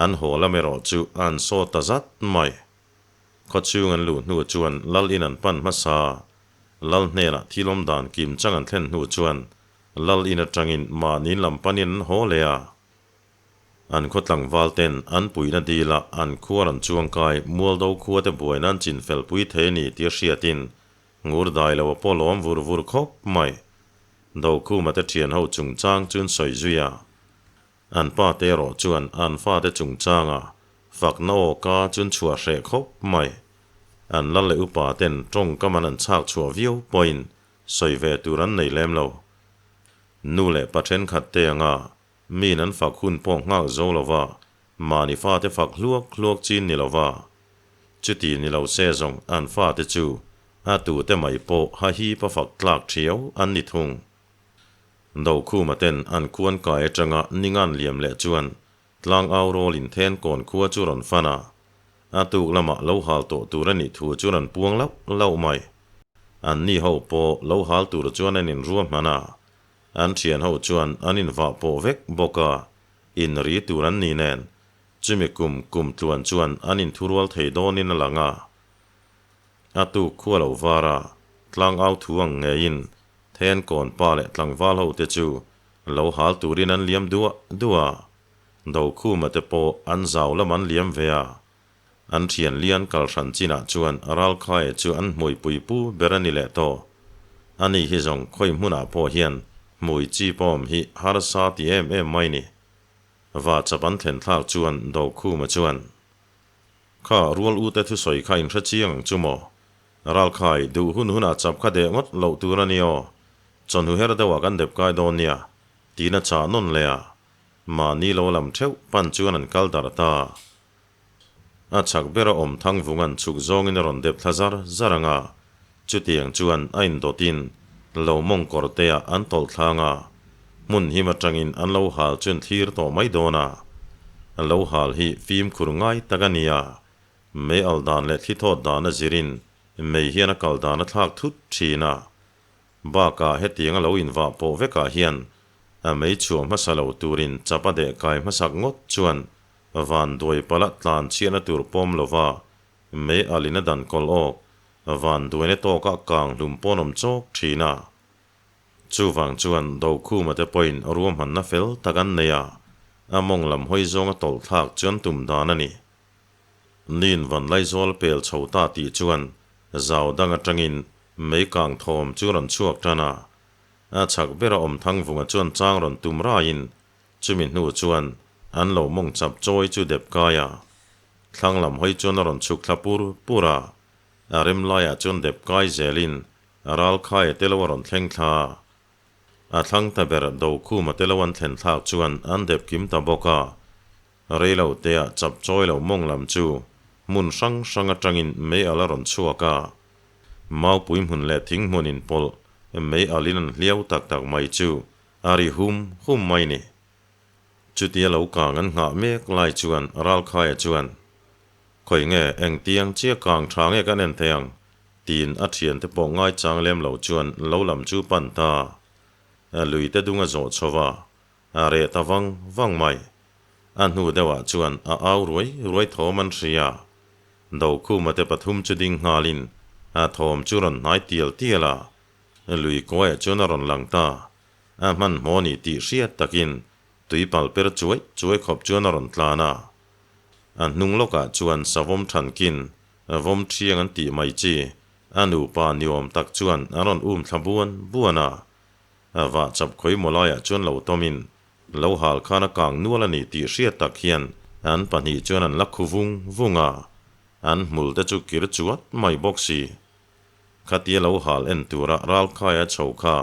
[SPEAKER 1] An haw lam erawh chu an sawt ta zat mai. Khawchhung an luh hnu chuan Lal in an pan hmasa. Lal hnenah thil awm dan kim chang an thlen hnu chuan Lal in atangin mahni in lam panin an haw leh a. An khaw tlangval ten an puihna dila an khuar an chuangkai Mualdo khua te buaina an chinfel pui thei a ni tia hriatin Ngur dai lo a pawh lawm vur vur khawp mai. Dokhuma te thian ho chungchang chu an sawi zui a. An pa te erawh chuan an fate chungchanga fakna aw ka chu an chhuah hreh khawp mai. An lal leh upa ten tawngkam an an chhak chhuah viau pawhin sawi ve tur an nei lem lo. Nu leh pa thenkhat te anga Miin an fak hun pawh nghak zo lo va, mahni fate fak hluak hluak chin ni lo va. Chuti ni lo se zawng an fate chu a tute mai pawh hahip a fak tlak thiau an ni thung. Dokhuma ten an khuan kai atanga ningan liam leh chuan tlang au rawlin then kawn khua chu rawn fan a, a tuk lamah lo hal tawh tur a nih thu chu rawn puang lauh lauh mai. Anni ho pawh lo hal tur chuan an inruahman a, An thian ho chuan an invah pawh vek bawk a, in ri tur an ni nen, chumi kum kum tluan chuan an inthurual thei dawnin a lang a. A tuk khua lo var a, tlang au thu ang ngeiin then kawn pa leh tlangval ho te chu lo hal turin an liam duah duah a, Dokhuma te pawh an zau lam an liam ve a. An thian lian kal hran chinah chuan Ralkhaia chu an hmuipui pu ber a ni leh tawh. Ani hi zawng khawi hmunah pawh hian hmui chi pawm hi harsa ti em em mai ni. Vahchap an thlen thlak chuan Dokhuma chuan, Kha rual ute thusawi kha in hre chiang ang chu maw? Ralkhai, duh hun hunah chap kha deh ngawt loh tur a ni aw. Chawhnu her deuhah kan dep kai dawn nia, tiin a chah nawn leh a. Mahni lo lam theuh pan chuan an kal darh ta. A chhak bera awm Thangvunga'n chhuk zawngin a rawn dep thla zar zar ang a, chutiang chuan a indawtin lo mawng kawr teah an tawlh thlang a, hmun him atangin an lo hal chuan thlir tawh mai dawn a. Lo hal hi fimkhur ngai tak a ni a, mei al dan leh thli thawt dan a zirin mei hian a kal dan a thlak thut thin a. Bakah hetiang a lo invah pawh vekah hian a mei chhuah hmasa lo turin chap a deh kai hmasak ngawt chuan Van duai pala tlan chhiatna tur pawm lova mei alin a dan kawlh awk, van duaina tawkah kang hlum pawn awm chawk thin a. Chuvang chuan Dokhuma te pawhin ruahmanna fel tak an nei a, a mawng lam hawi zawnga tawlh thlak chuan tum dan a ni. Nin van Laizawl pel chho ta tih chuan zau dang atangin mei kang thawm chu rawn chhuak tan a, a chhak bera awm Thangvunga chuan chang rawn tum raiin Chumi hnu chuan an lo mawng chap chawi chu dep kai a, thlang lam hawi chuan a rawn chhuk thla pur pur a, a rem laiah chuan dep kai zelin a ral khai a telo a rawn thleng thla a. A thlang ta ber Dokhuma telo an thlen thlak chuan an dep kim ta bawk a, reilo teah chap chawi lo mawng lam chu hmun hrang hrang atangin mei al a rawn chhuak a, maupui hmun leh thing hmun inpawlh mei alin an hliau tak tak mai chu A ri hum hum mai ni. Chutia lo kang an nghah mek lai chuan Ralkhaia chuan, Khawi nge, engtiang chia kang tha nge kan en thei ang? tiin a thiante pawh ngaichang lem lo chuan lo lam chu pan ta. A lui te dung a zawh chho va, a reh ta vang vang mai. A hnu deuhah chuan a au ruai ruai thawm an hria. Dokhuma te pathum chu ding nghalin a thawm chu rawn hnai tial tial a. Lui kawiah chuan a rawn lang ta. A hmanhmawh ni tih hriat takin tui pal per chuai chuai khawp chuan a rawn tlan a. A hnung lawkah chuan savawm thankin vawm thiang an tih mai chi a nupa niawm tak chuan an rawn um thla buan buan a. Vah chap khawi maw laiah chuan lo tawmin lo hal khan a kang nual a ni tih hriat tak hian an pahnih chuan an la khu vung vung a. An hmul te chu kir chuat mai bawk si. Khatia lo hal en tura Ralkhaia chho kha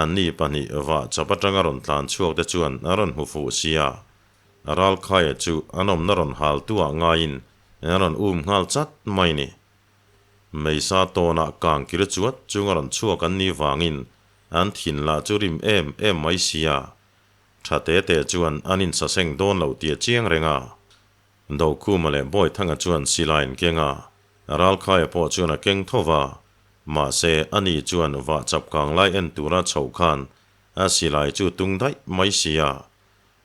[SPEAKER 1] anni pahnih vahchap atanga rawn tlan chhuak te chuan a rawn hmu fuh sia. Ralkhaia chu an awmna rawn hal tu ah ngaiin an rawn um nghal chat mai ni. Meisa tawnah kang kir chuat chunga rawn chhuak an nih vangin an thin lah chu rim em em mai sia. Tha te te chuan an insaseng dawn lo tih a chiang reng a. Dokhuma leh Bawithanga chuan silai an keng a, Ralkhaia pawh chuan a keng tho va. Mahse, ani chuan vahchap kang lai en tura chhoh khan a silai chu tung daih mai si a.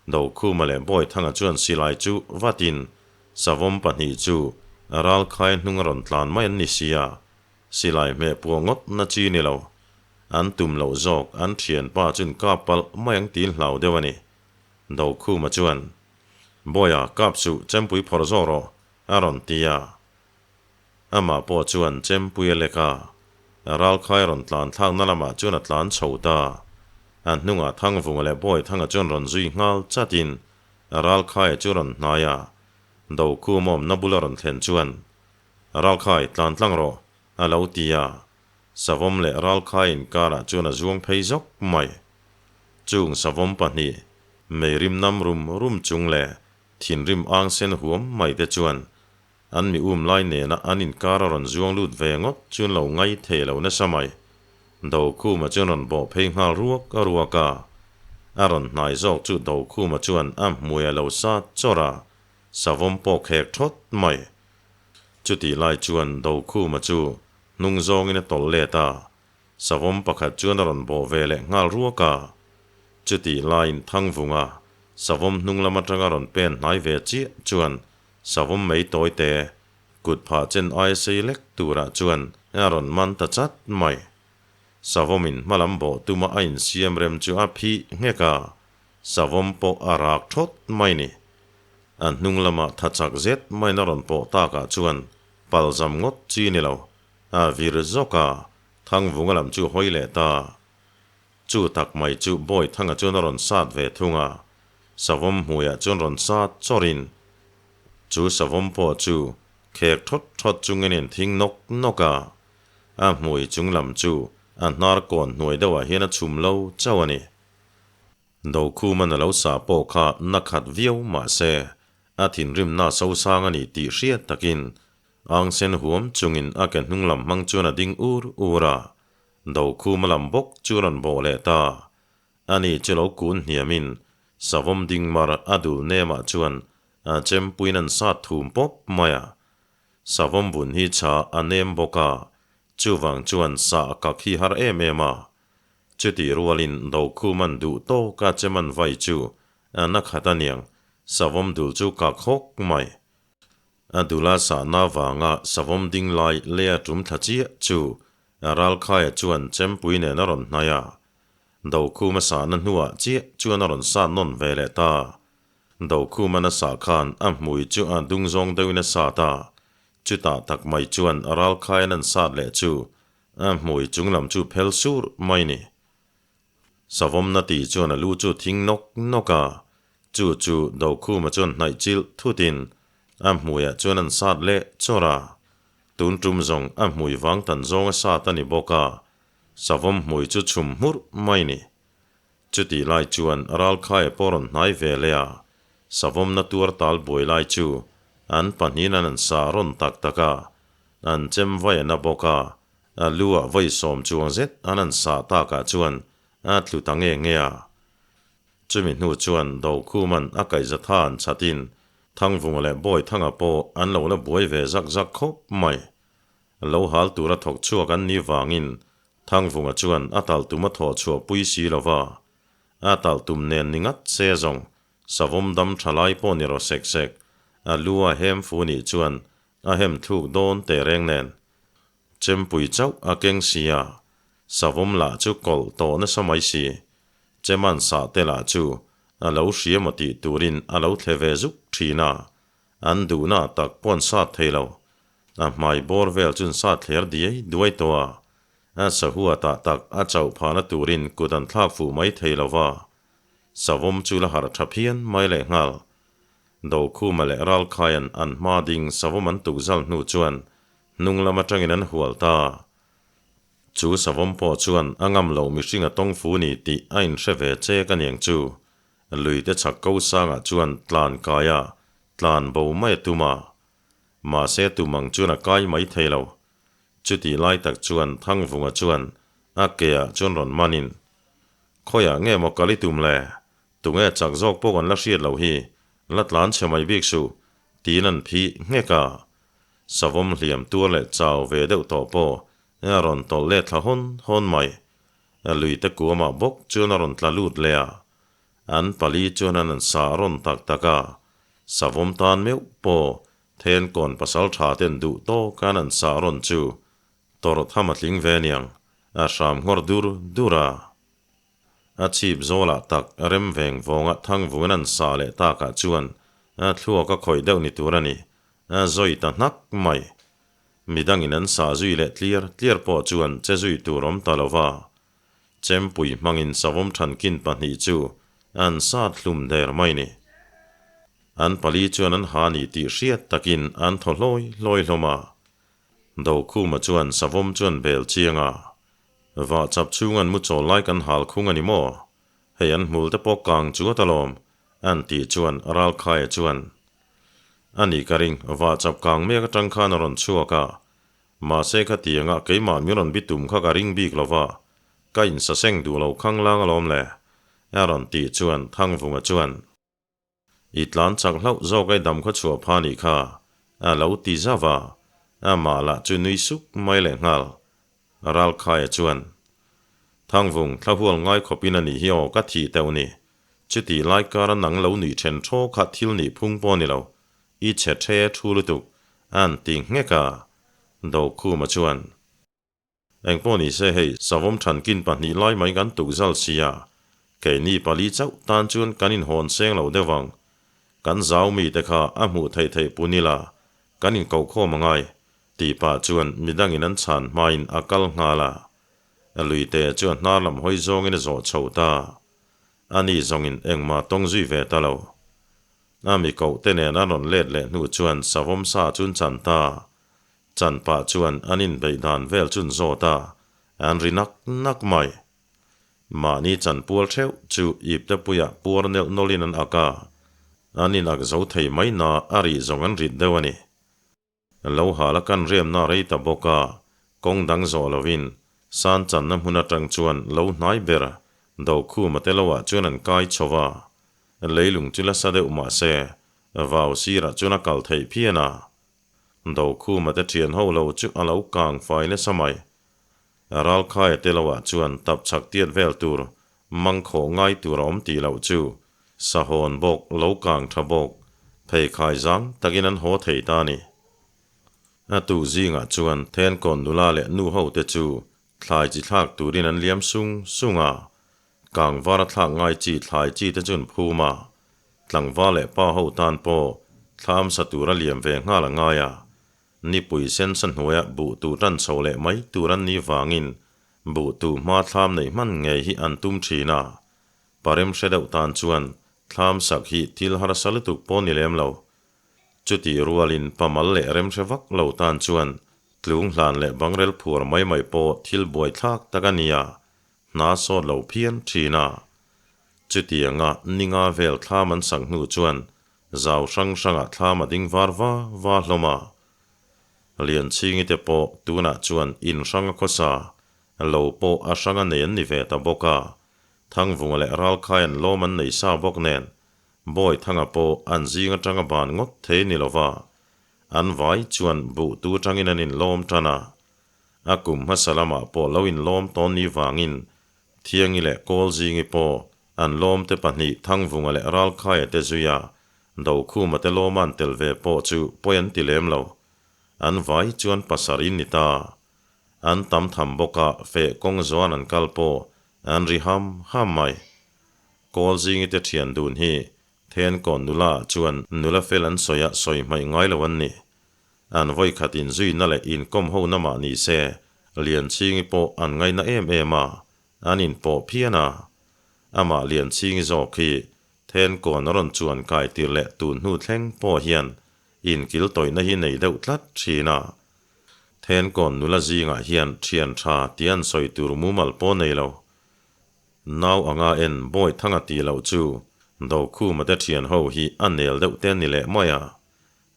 [SPEAKER 1] Dokhuma leh Bawithanga chuan silai chu vatin savawm pahnih chu Ralkhaia hnung a rawn tlan mai an ni si a, silai hmeh puah ngawt na chi ni lo. An tum loh zawk an thianpa chun kap palh mai ang tiin hlau deuh a ni. Dokhuma chuan Bawiha, kap suh, chempui phawrh zawk rawh, a rawn ti a. Amah pawh chuan chempui a lek a, ralkhai rawn tlan thlakna lamah chuan a tlan chho ta. A hnungah Thangvunga leh Bawithanga chuan rawn zui nghal chatin ralkhaia chu rawn hnai a, Dokhum awmna bula rawn thlen chuan, Ralkhai, tlan tlang rawh, a lo ti a. Savawm leh ralkhai inkarah chuan a zuang phei zawk mai. Chung savawm pahnih, meirim nam rum rum chung leh thinrim ang sen huam mai te chuan an mi um lai nena an inkar a rawn zuang lut ve ngawt chuan lo ngai thei lo nasa mai. Dokhuma chuan rawn bawh phei nghal ruak a ruak a. A rawn hnai zawk chu Dokhuma chuan a hmui a lo sat chawrh a, savawm pawh khek thawt mai. Chutih lai chuan Dokhuma chu hnung zawngin a tawlh let a, Savawm pakhat chuan a rawn bawh ve leh nghal ruak a. Chutih laiin Thangvunga savawm hnung lam atanga rawn pen hnai ve chiah chuan savawm mei tawi te kut phah chen aia sei lek turah chuan a rawn man ta chat mai. Savawmin hmalam bawh tuma a insiam rem chu a phih nghek a, savawm pawh a rak thawt mai ni. A hnung lamah tha chak zet maiin a rawn pawh takah chuan palzam ngawt chi ni lo. A vir zawk a, Thangvunga lam chu hawi leh ta. Chu tak mai chu Bawithanga chuan a rawn sat ve thung a, Savawm hmuiah chuan rawn sat chawrin chu Savawm pawh chu khek thawt thawt chungin in thing nawk nawk a, a hmui chung lam chu a hnar kawn hnuai deuhah hian a chhum lo chauh a ni. Dokhuman a lo sah pawh kha na khat viau mah se, a thinrimna sosang a ni tih hriat takin Ang sen huam chungin a ke hnung lam hmang chuan a ding ur ur a, Dokhuma lam bawk chu rawn bawh leh ta. Ani chu lo kun hniamin savawm ding mar a dul nemah chuan a chempuiin an sat thum pawp mai a. Savawm vun hi chha a nem bawk a, chuvang chuan sah a kak hi har em em a. Chutih rualin Dokhuman duh tawka cheman vai chu a na khat aniang, savawm dul chu kak hawk mai. A dula sahna vanga savawm ding lai lea tum thla chiah chu Ralkhaia chuan chempui nen a rawn hnai a. Dokhuma sahna hnuah chiah chuan a rawn sat nawn ve leh ta. Dokhuman a sah khan a hmui chu a dung zawng deuhin a sat a, chutah tak mai chuan Ralkhaian an sat leh chu a hmui chunglam chu phel sur mai ni. Savawmna tih chuan a lu chu thing nawk nawk a, chu chu Dokhuma chuan hnaih chilh thutin a hmuiah chuan an sat leh chawrh a. Tun tum zawng a hmui vang tan zawng a sat a ni bawk a, savawm hmui chu chhum hmurh mai ni. Chutih lai chuan Ralkhaia pawh rawn hnai ve leh a, savawmna tuar tal buai lai chu an pahnihin an an sa rawn tak tak a, an chem vai a na bawk a, A lu ah vawi sawm chuang zet an an sah takah chuan a tlu ta nge nge a. Chumi hnu chuan Dokhuman a kaihza tha an chhatin Thangvunga leh Bawithanga pawh an lo la buai ve zak zak khawp mai. Lo hal tura thawk chhuak an nih vangin Thangvunga chuan a tal tum a thawh chhuah pui si lo va. A tal tum nen ni ngat se zawng savawm dam tha lai pawh ni rawh sek sek a lu a hem fu nih chuan a hem thluk dawn teh reng nen. Chempui chauh a keng si a, savawm lah chu kawlh tawh nasa mai si. Cheman sah te lah chu a lo hria maw tih turin a lo thle ve zuk thin a, an duhna tak pawn sat thei lo. A hmai bawr vel chun sat thler diai duai tawh a, a sahua tah tak a chauh phahna turin kut an thlak fuh mai thei lo va. Savawm chu la harh tha phian mai lehnghal. Dokhuma leh Ralkhaian an hma ding savawm an tukzal hnu chuan Hnung lam atangin an hual ta. Chu savawm pawh chuan a ngam loh mihring a tawng fu ni tih a inhre ve chek aniang chu. Luite chhak ko sangah chuan tlan kai a, tlan bo mai a tum a. Mahse tum ang chuan a kai mai thei lo. Chutih lai tak chuan Thangvunga chuan a ke ah chuan rawn manin, Khawiah nge maw kal i tum le? Tunge chak zawk pawh kan la hriat loh hi, la tlan chhe mai bik suh, tiin an phih nghek a. Savawm hliam tuar leh chau ve deuh tawh pawh a rawn tawlh let thla hawn hawn mai. Luite kuamah bawk chuan a rawn tla lut leh a. An pali chuan an an sah rawn tak tak a. Savawm tan meuh pawh Thenkawn pasal tha ten duh tawk an an sah rawn chu tawrh tham a tling ve aniang, a hram nghawr dur dur a. A chhip zawlah tak rem veng vawnga Thangvungan an sah leh takah chuan a thluak a khawih deuh ni tur a ni, a zawi ta hnak mai. Midangin an sah zui leh tliar tliar pawh chuan che zui tur awm ta lo va. Chempui hmangin savawm thankin pahnih chu an sat hlum der mai ni. An pali chuan an ha ni tih hriat takin an thaw hlawi hlawi hlawm a. Dokhuma chuan savawm chuan bel chiang a, Vah chap chhung an mu chawl lai kan hal khung a ni maw? Hei an hmul te pawh kang chuat alawm, an tih chuan Ralkhaia chuan, A nih ka ring, vah chap kang mek atang khan a rawn chhuak a. Mahse khatianga keimah min rawn bitum kha ka ring bik lo va, ka insaseng duh lo khanglang alawm le, a rawn tih chuan Thangvunga chuan, I tlan chak hlauh zawk ai dam khaw chhuah pha nih kha, a lo ti zauh a, amah lah chu nui suk mai leh nghal. Ralkhaia chuan, Thangvung, thla hual ngai khawpin a nih hi aw ka thih teuh ni. Chutih lai kara nang lo nuih then thaw kha thil nih phung pawh ni lo, i chhe the thu lutuk, a'n ti nghek a. Dokhuma chuan. Engpawh ni se hei, savawm thankin pahnih lai mai kan tuk zal si a, keini pali chauh tan chuan kan inhawn seng lo deuh ang. Kan zau mite kha a hmuh theih theih pun ila, kan inkohkhawm a ngai, tih pah chuan midangin an chhan hmain a kal nghal a. Luite chu a hnar lam hawi zawngin a zawh chho ta. Ani zawngin engmah tawng zui ve ta lo. A mi koh te nen a rawn let leh hnu chuan savawm sa chu an chan ta. Chan pah chuan an inbeih dan vel chun zawt a, an ri nak nak mai. Mahni chan pual theuh chu ipte puiah puar nelh nawlhin an ak a, an inak zo thei mai na a rih zawng an rit deuh a ni. Lo hal a kan riamna rei ta bawk a, kawng dang zawh lovin san channa hmun atang chuan lo hnai ber Dokhuma te loah chuan an kai chho va, leilung chu la sa deuh mah se vau sirah chuan a kal theih phian a. Dokhuma te thian ho lo chu a lo kang fai nasa mai. Ralkhaia te loah chuan tap chhak tiat vel tur mang khawh ngai tur a awm tih loh chu sahawn bawk lo kang tha bawk pheikhai zang takin an haw thei ta a ni. A tu zingah chuan Thenkawn nula leh nu ho te chu thlai chi thlak turin an liam sung sung a, kangvar a thlak ngai chi thlai chi te chu an phum a, Tlangval leh pa ho tan pawh thla amsa tur a liam ve nghal a ngai a, nipui sensa hnuaia buh tur tan chho leh mai tur an nih vangin buh tu hma thlam neih hman ngei hi an tum thin a. Parem hre deuh tan chuan thlam sak hi thil harsa lutuk pawh ni lem lo. Chutih rualin pamal leh remhre vak lo tan chuan tlung hlan leh bangrel phuar mai mai pawh thil buaithlak tak a ni a, hna sawt lo phian thin a. Chutianga ninga vel thlam an sak hnu chuan zau hrang hrangah thlam a ding var va va hlawm a. Lianchhingi te pawh tunah chuan in hranga khawsa lo pawh a hranga nei an ni ve ta bawk a. Thangvunga leh Ralkhai an lawm an nei sa bawk nen Bawithanga pawh an zing atanga ban ngawt thei ni lova an vai chuan buh tu atangin an inlawm tan a. A kum hmasa lamah pawh lo inlawm tawn ni vangin Thiangi leh Kawlzingi pawh an lawmte pahnih Thangvunga leh Ralkhaia te zuia Dokhuma te lawma an tel ve pawh chu pawi an ti lem lo. An vai chuan pasarih ni ta. An tam tham bawk a, feh kawng zuan an kal pawh an ri ham ham mai. Kawlzingi te thian dun hi Thenkawn nula ah chuan nula fel an sawi a sawi hmaih ngai lo an ni. An vawikhat inzuina leh inkawm ho na mah ni se, Lianchhingi pawh an ngaina em em a, an inpawh phian a. Amah Lianchhingi zawk hi Thenkawn a rawn chuan kai tir leh tun hnu thleng pawh hian inkil tawihna hi nei deuh tlat thin a. Thenkawn nula zingah hian thian tha tih an sawi tur mumal pawh nei lo. Nau anga en Bawithanga tih loh chu Dokhuma te thian ho hi a nel deuh te ni leh mai a.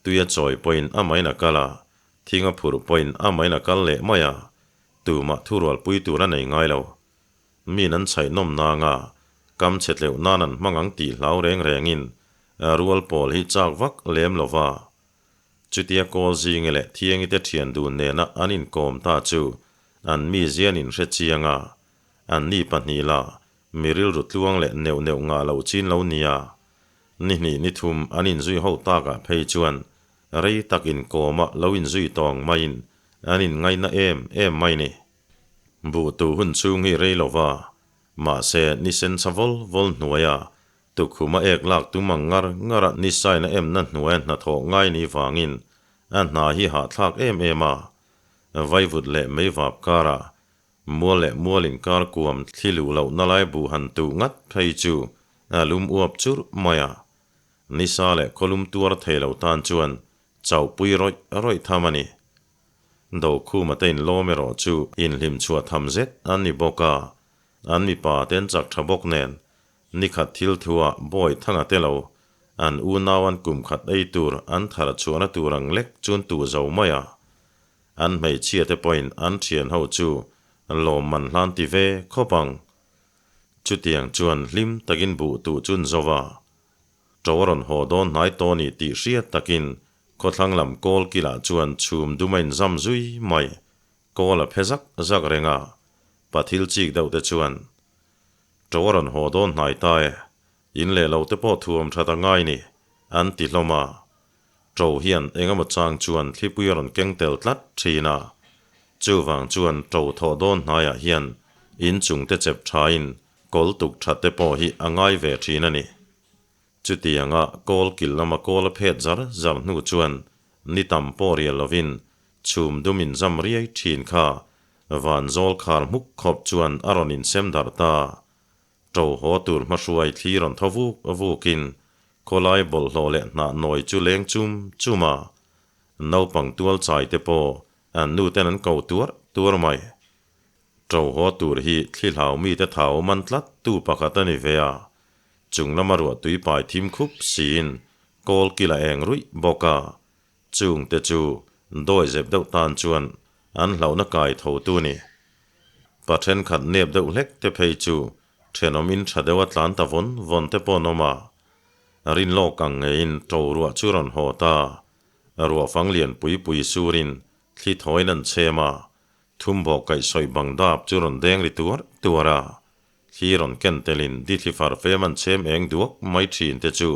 [SPEAKER 1] Tui a chawi pawhin amahin a kal a, thing a phurh pawhin amahin a kal leh mai a, tumah thurualpui tur a nei ngai lo. Min an chhaih nawm nanga kam chhe tleuh nan an hmang ang tih hlau reng rengin rual pawl hi chak vak lem lo va. Chutia kawl zingi leh Thiangi te thian dun nena an inkawm ta chu an mizia an inhre chiang a, anni pahnih lah mi rilru tluang leh neuh neuh ngah loh chin lo nia. Ni hnih ni thum an inzui ho takah phei chuan rei tak inkawma lo inzui tawng maiin an inngaihna em em mai ni. Buh tu hun chhung hi rei lova, mahse ni sen chha vawl vawl hnuaia tukkhuma ek lak tum ang ngar ngara ni saina emna hnuaia hnathawh ngai ni vangin a hna hi hahthlak em em a. Vaivut leh meivap kara mual leh mual inkar kuam thli luh lohna lai buh han tuh ngat phei chu a lum uap churh mai a. Nisa leh khawlum tuar thei lo tan chuan chauhpui rawih rawih tham a ni. Dokhuma te inlawm erawh chu inhlim chhuah tham zet an ni bawk a, an mipa te an chak tha bawk nen, nikhat thil thuah bawi thanga te lo, an unau an kum khat ei tur an thar chhuahna tur ang lek chu an tuh zo mai a. An hmeichhia te pawhin an thian ho chu lawmman hlan ti ve khawp ang. Chutiang chuan hlim takin buh tuh chu an zo va. Ṭo a rawn haw dawn hnai tawh a ni tih hriat takin Khawthlang lam kawl kilah chuan chhum dum a inzam zui mai. Kawl a phe zak zak reng a, pathil chik deuh te chuan, Ṭo a rawn haw dawn hnai ta e, in leh lo te pawh thuam that a ngai ni, an ti hlawm a. Ṭo hian eng emaw chang chuan thlipui a rawn keng tel tlat ṭhin a. Chuvang chuan ṭo thawh dawn hnaiah hian inchung te chep ṭhain kawl tuk ṭhat te pawh hi a ngai ve ṭhin a ni. Chutianga kawl kil lama kawl a phet zar zar hnu chuan ni tam pawh rial lovin chhum dum inzam riai thin kha van zawl khar hmuk khawp chuan a rawn insem darh ta. Ṭo haw tur hmahruai thli rawn thaw vuk vukin khawlai bawlhhlawh leh hnah nawi chu leng chum chum a, naupang tual chai te pawh an nu ten an ko tuar tuar mai. Ṭo haw tur hi thli hlau mite thau man tlat tu pakhat a ni ve a, Chung lama ruah tui pai thim khup siin kawl kil a eng ruih bawk a, chung te chu dawi zep deuh tan chuan an hlauhna kai tho tu ni. Pa thenkhat nep deuh hlek te phei chu thenawm in tha deuh a tlan ta vawn vawn te pawh an awm a, rin lawk ang ngeiin ṭo ruah chu rawn haw ta, ruah fang lian pui pui surin thli thawiin an chhem a, thumbawk kaihsawi bang dap chu rawn deng ri tuar tuar a. Thli rawn ken telin dithli far fem an chhem eng duak mai thin te chu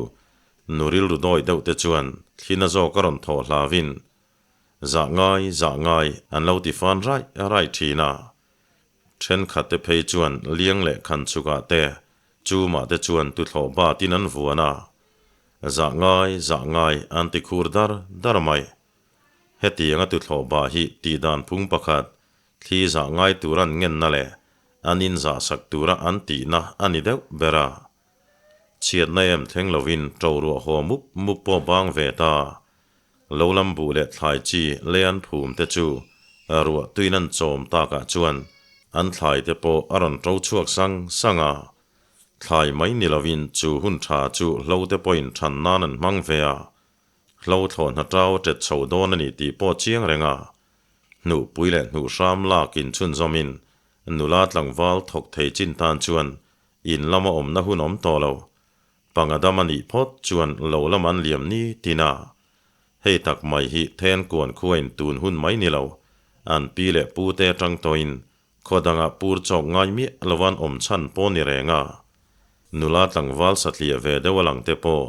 [SPEAKER 1] nu rilru dawi deuh te chuan thli na zawk a rawn thawh hlauin zah ngai zah ngai an lo ti fan raih raih thin a. Thenkhat te phei chuan liang leh khan chhukah te chumah te chuan tuthlawh batin an vuan a, zah ngai zah ngai an ti khur dar dar mai. Hetianga tuthlawh bah hi tihdan phung pakhat Thli zah ngai tur an ngenna leh an in zah sak tura an tihna a ni deuh ber a. Chhiatna em thleng lovin ṭo ruah haw mup mup pawh bang ve ta. Lo lam buh leh thlai chi lei an phum te chu ruah tuin an chawm takah chuan an thlai te pawh a rawn ṭo chhuak sang sang a. Thlai mai ni lovin chu hun ṭha chu hlo te pawhin ṭhan nan an hmang ve a. Hlo thlawhna ṭau a ṭet chho dawn a ni tih pawh chiang reng a. Hnuhpui leh hnuhhram lak inchhunzawmin nula tlangval thawk thei chin tan chuan in lama awmna hun awm tawh lo. Panga dam a nih phawt chuan lo lam an liam ni tin a. Hei tak mai hi Thenkuan khuain tun hun mai ni lo, an pi leh pu te atang tawhin khaw dangah pur chawk ngai miah lovan awm chhan pawh ni reng a. Nula tlangval satliah ve deuh a lang te pawh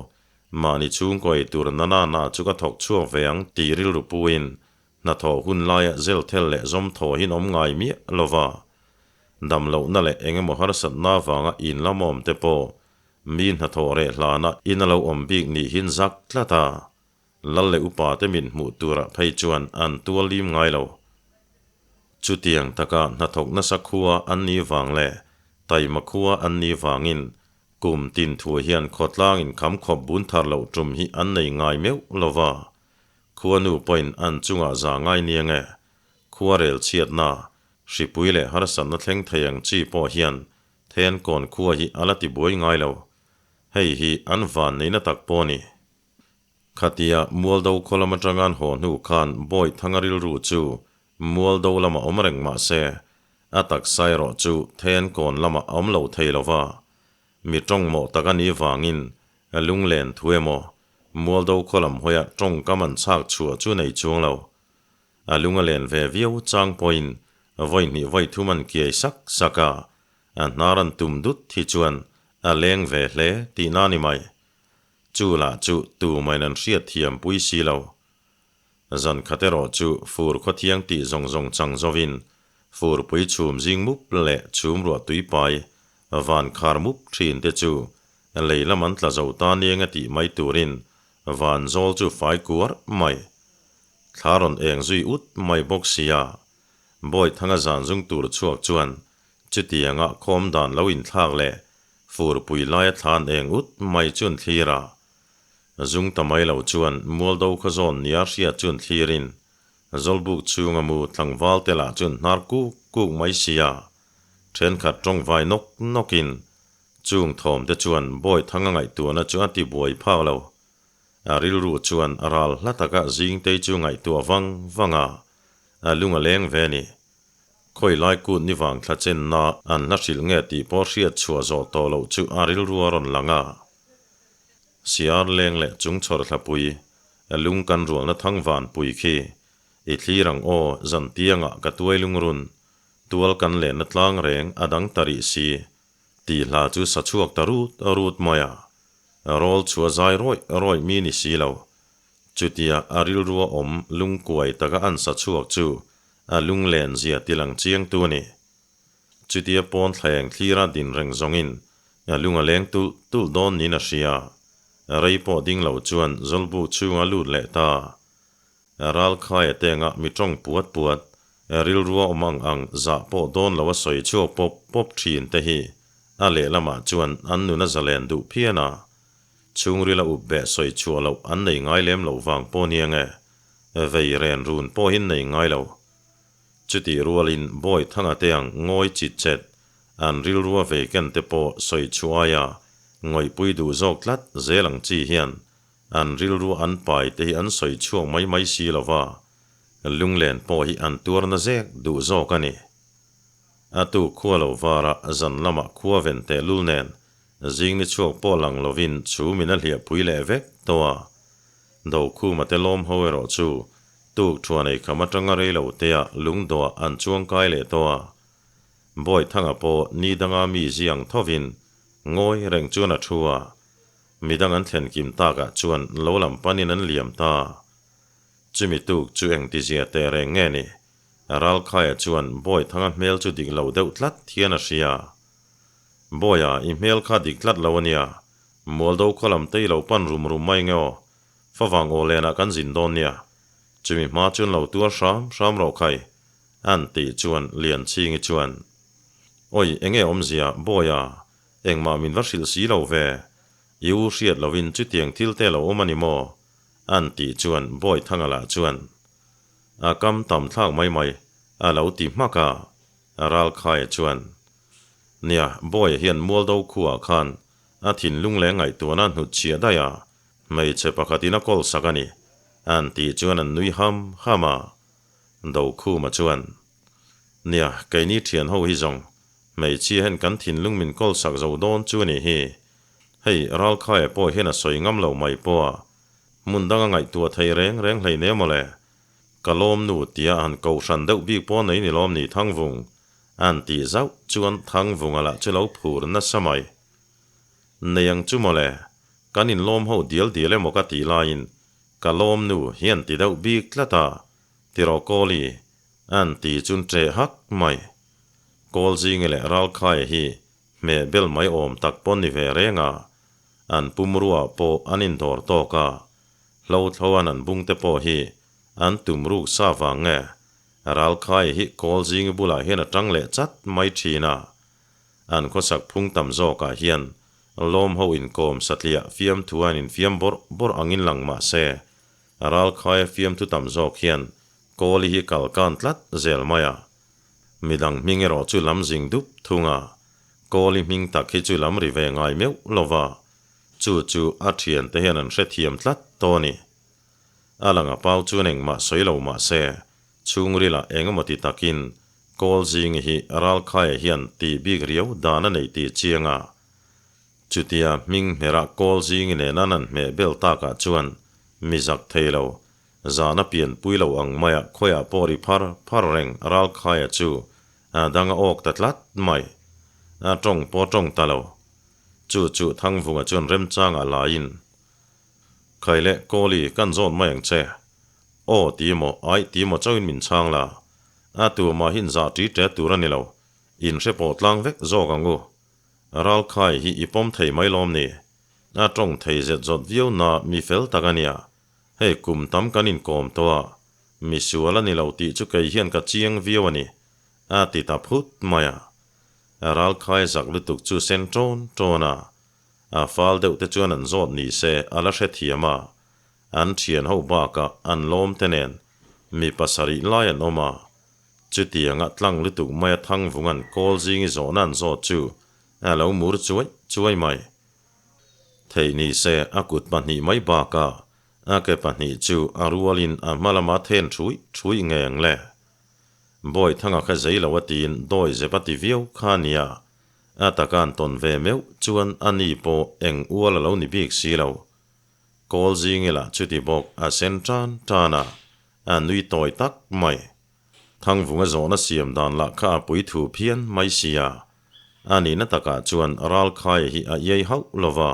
[SPEAKER 1] mahni chhungkaw ei tur na na na chu ka thawk chhuak ve ang tih rilru puin Hnathawh hun laia zel thel leh zawm thaw hin awm ngai miah lo va, dam lohna leh eng emaw harsatna avanga in lam awm te pawh mi hnathawh reh hlana in a lo awm bik nih hin zak tlat a, lal leh upa te min hmuh turah phei chuan an tual lim ngai lo. Chutiang taka hnathawk nasa khua an nih vang leh taima khua an nih vangin kum tin thu hian khawtlang inkham khawp bun thar loh tum hi an nei ngai meuh lo va, Khuanu pawhin an chungah za ngai nia nge? Khuarel chhiatna, hripui leh harsatna thleng thei ang chi pawh hian Thenkawn khua hi a la ti buai ngai lo. Hei hi an vanneihna tak pawh a ni. Khatia Mualdo khaw lam atanga an haw hnu khan Bawithanga rilru chu Mualdo lamah awm reng mah se, a taksa erawh chu Thenkawn lamah a awm lo thei lo va. Mi tawngmawh tak a nih vangin lunglen thu emaw Mualdo khaw lam hawia tawngkam an chhak chhuah chu nei chuang lo. A lung a len ve viau chang pawhin vawi hnih vawi thum an kiai sak sak a, a hnar an tum dut hi chuan a leng ve hle tihna a ni mai. Chu lah chu tumain an hriat thiam pui si lo. Zan khat erawh chu fur khawthiang tih zawng zawng chang zovin furpui chhum zing mup leh chhum ruah tui pai van khar mup thin te chu lei lam an tla zo ta niang a tih mai turin van zawl chu fai kuar mai. Thla rawn eng zui ut mai bawk sia. Bawithanga zan zung tur chhuak chuan chutianga khawm dan lo inthlak leh furpui laia thlan eng ut mai chuan thlir a. Zung ta mai lo chuan Mualdo khaw zawn nia hriat chuan thlirin Zawlbuk chhunga mu tlangval te lah chuan hnar kuk kuk mai sia. Thenkhat tawngvai nawk nawkin chung thawm te chuan Bawithanga ngaihtuahna chu a ti buai phak lo. A rilru chuan a ral hla taka Zingtei chu ngaihtuah vang vang a, a lung a leng ve a ni. Khawi lai kut ni vang thla chenna an hla hrilh nge tih pawh hriat chhuah zawh tawh loh chu a rilru a rawn lang a. Siar leng leh chung chhawr thlapui, lung kan rualna thang vanpui khi i thlir ang aw, zantiangah ka tuai lungrun, tual kan lenna tlang reng a dang ta rih si, tih hla chu sa chhuak ta rut rut mai a. Rawl chu a zai rawih rawih mi ni si lo. Chutia a rilrua awm lungkuai taka an sa chhuak chu a lunglen zia ti lang chiangtu a ni. Chutia pawn thlaeng thlira din reng zawngin a lung a leng tulh tulh dawn niin a hria. Rei pawh ding lo chuan Zawlbuk chhunga lut leh ta. Ralkhaia tengah mi tawng puat puat, rilrua awm ang ang zah pawh dawn lo a sawi chhuak pawp pawp thin te hi a lehlamah chuan an nun a zalen duh phian a. Chhungrila up beh sawi chhuah loh an nei ngai lem loh vang pawh nia nge, vei ren run pawhin nei ngai lo. Chutih rualin Bawi Thanga te ang ngawi chit chet, an rilrua vei ken te pawh sawi chhuah aia ngawihpui duh zawk tlat zel ang chi hian An rilru an pai te hi an sawi chhuak mai mai si lo va, lunglen pawh hi an tuarna zek duh zawk a ni. A tu khua lo vara zan lamah khua ven teh lul nen zing ni chhuak pawh lang lovin chhumin a hliahpui leh vek tawh a. Dokhuma te lawm ho erawh chu tuk thuan ei kham atanga rei lo tea lungdawhah an chuangkai leh tawh a. Bawithanga pawh ni danga mi ziang thovin ngawi reng chuan a thu a. Midang an thlen kim takah chuan lo lam panin an liam ta. Chumi tuk chu engtizia teh reng nge ni? Ralkhaia chuan Bawithanga hmel chu dik lo deuh tlat hian a hria. Bawia, i hmel kha dik tlat lo a nia. Mualdo khaw lam te i lo pan rum rum mai nge aw? Favang aw lenah kan zin dawn nia. Chumi hma chuan lo tuar hram hram rawh khai, an tih chuan Lianchhingi chuan, Awi, enge awmzia, Bawia? Engmah min va hrilh si lo ve. I u hriat lovin chutiang thil te lo awm a ni maw? An tih chuan Bawithanga lah chuan a kam tam thlak mai mai a lo ti hmak a. Ralkhaia chuan, Nia, Bawia hian Mualdo khuaah khan a thinlung leh ngaihtuahna a hnutchhiah daih a, hmeichhe pakhatin a kawl sak a ni, an tih chuan an nui ham ham a. Dokhuma chuan, Nia, keini thian ho hi zawng Hmeichhia hian kan thinlung min kawl sak zo dawn chu a nih hi. Hei, Ralkhaia pawh hian a sawi ngam lo mai pawh a. Hmun danga ngaihtuah thei reng reng hlei ne mawle. Ka lawm nu tia han kohhran deuh bik pawh nei ni lawm ni Thangvung? An tih zauh chuan Thangvunga lah chu lo phur nasa mai. Nei ang chu mawle, kan inlawm ho dial dial emaw ka tih laiin ka lawm nu hian ti deuh bik tlat a, tiraw Kawli? An ti chun ṭeh hak mai. Kawlzingi leh Ralkhaia hi hmeh bel mai awm tak pawn ni ve reng a, an pumruaah pawh an indawr tawk a, hlothloan an bungte pawh hi an tum ruk sa vang nge Ralkhaia hi Kawlzingi bulah hian a tang leh chat mai thin a, an khawsak phung tam zawkah hian lawm ho inkawm satliah fiamthu an infiam bawrh bawrh angin lang mah se, Ralkhaia fiamthu tam zawk hian. Kawli hi kal kan tlat zel mai a. Midang hming erawh chu lam zing dup thung a. Kawli hming tak hi chu lam ri ve ngai meuh lo va, chu chu a thiante hian an hrethiam tlat tawh a ni. A lang a pau chuan engmah sawi lo mah se, chhungrilah eng emaw ti takin Kawlzingi hi Ralkhaia hian tih bik riau dan a nei tih chiang a. Chutia hming hmerah Kawlzingi nen an han hmeh bel takah chuan mi zak thei lo, zahna pianpui lo ang maia khawiah pawh ri phar phar reng Ralkhaia chu a dang a awk ta tlat mai. A tawng pawh tawng ta lo. Chu chu Thangvunga chuan remchangah laiin, Khai leh Kawli kan zawn mai ang che. Aw ti maw, aih ti maw chauhin min chhang la. A tur mahin zah ṭi ṭe tur a ni lo. In hre pawh tlang vek zawk ang u. Ralkhai hi i pawm thei mai lawm ni? A ṭawng thei zet zawt viau na mi fel tak a nia. Hei kum tam kan inkawm tawh a, mi sual a ni lo tih chu kei hian ka chiang viau a ni, a ti ta phut mai a. Ralkhai zak lutuk chu sen ṭawn ṭawn a. A fal deuh te chuan an zawt ni se a la hrethiam a. An thian ho bakah an lawm te nen mi pasarih lai an awm a, chutianga tlang lutuk maia Thangvunga'n kawl zingi zawhna an zawt chu a lo mur chuai chuai mai. Theih ni se a kut pahnih mai bakah a ke pahnih chu a rualin a hma lama then ṭhui ṭhui ngei ang le. Bawithanga kha zei lo a tiin dawi zep a ti viau kha a nia, a taka an tawn ve meuh chuan a ni pawh eng ual a lo ni bik si lo. Kawl zing ila chuti bawk a sen tan tan a, a nui tawi tak mai. Thangvunga zawhna siam dan lah kha a pui thu phian mai sia. A nihna takah chuan Ralkhaia hi a iai hauh lo va.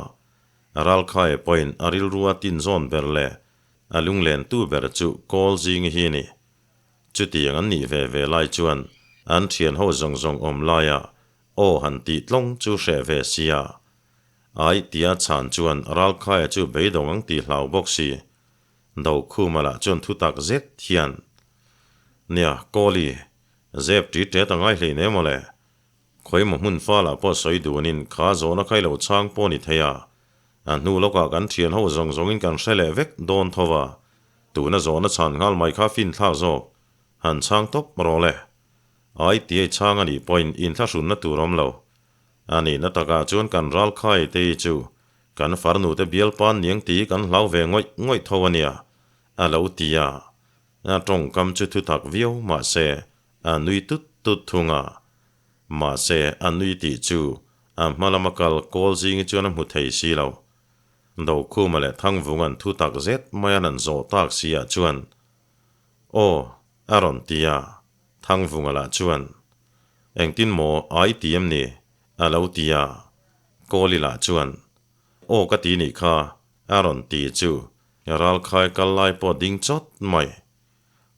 [SPEAKER 1] Ralkhaia pawhin a rilrua tinzawn ber leh a lunglentu ber chu Kawl zingi hi a ni. Chutiang an nih ve ve lai chuan an thian ho zawng zawng awm laia aw han tih tlawng chu hreh ve sia. Ai tia chhan chuan Ralkhaia chu beidawng ang tih hlau bawk si. Dokhuma lah chuan thutak zet hian, Nia, Kawli, zep ṭi ṭet a ngai hlein em awle? Khawimaw hmun falah pawh sawi dunin kha zawhna kha i lo chhang pawh ni thei a. A hnu lawkah kan ṭhian ho zawng zawngin kan hre leh vek dawn tho va, tuna zawhna chhan nghal mai kha finthlak zawk han chhang tawp rawh le. Ai tia i chhang a nih pawhin inthlahrunna tur awm lo. A nihna takah chuan kan ralkhai te hi chu kan farnute bialpa niang tih kan hlau ve ngawih ngawih tho a nia, a lo ti a. A tawngkam chu thutak viau mahse a nui tut tut thung a. Mahse a nui tih chu a hma lama kal kawl zingi chuan a hmu thei si lo. Dokhuma leh Thangvunga'n thutak zet mai an an zawh tak si ah chuan, Aw, a rawn ti a. Thangvunga lah chuan, Engtin maw ai ti em ni? a lo ti a. Kawli lah chuan, Aw ka ti nih kha, a rawn ti chu ralkhai kal lai pawh ding chawt mai.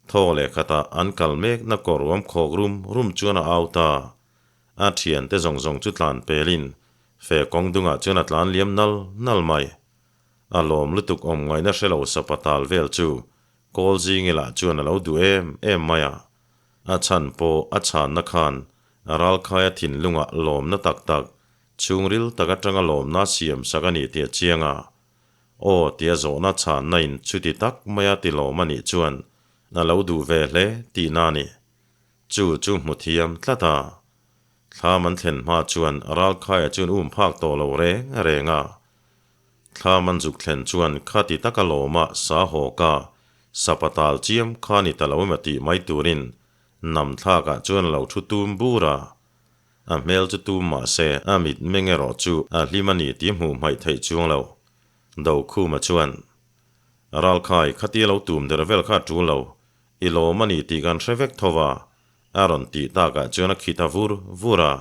[SPEAKER 1] Thaw leh khatah an kal mekna kawr ruam khawk rum rum chuan a au ta. A thiante zawng zawng chu tlan pelin fe kawng dungah chuan a tlan liam nal nal mai. A lawm lutuk awm ngaihna hre lo sapa tal vel chu Kawl zingi lah chuan a lo duh em em mai a. A chhan pawh a chhanna khan Ralkhaia thinlungah lawmna tak tak, chhungril tak atanga lawmna siam sak a ni tih a chiang a. Aw tia zawhna chhanna in chuti tak maia ti lawm a nih chuan a lo duh ve hle tihna a ni. Chu chu hmu thiam tlat a. Thlam an thlen hma chuan Ralkhaia chuan um phak tawh lo reng reng a. Thlam an zuk thlen chuan khati taka lawma sa hawka sapa tal chiam kha ni ta lo emaw tih mai turin nam thlakah chuan a lo thu tum bur a. A hmel chu tum mah se a mit meng erawh chu a hlim a ni tih hmuh hmaih theih chuang lo. Dokhuma chuan, Ralkhai, khatia lo tum der vel kha a tul lo. I lawm a ni tih kan hre vek tho va, a rawn tih takah chuan a khi ta vur vur a.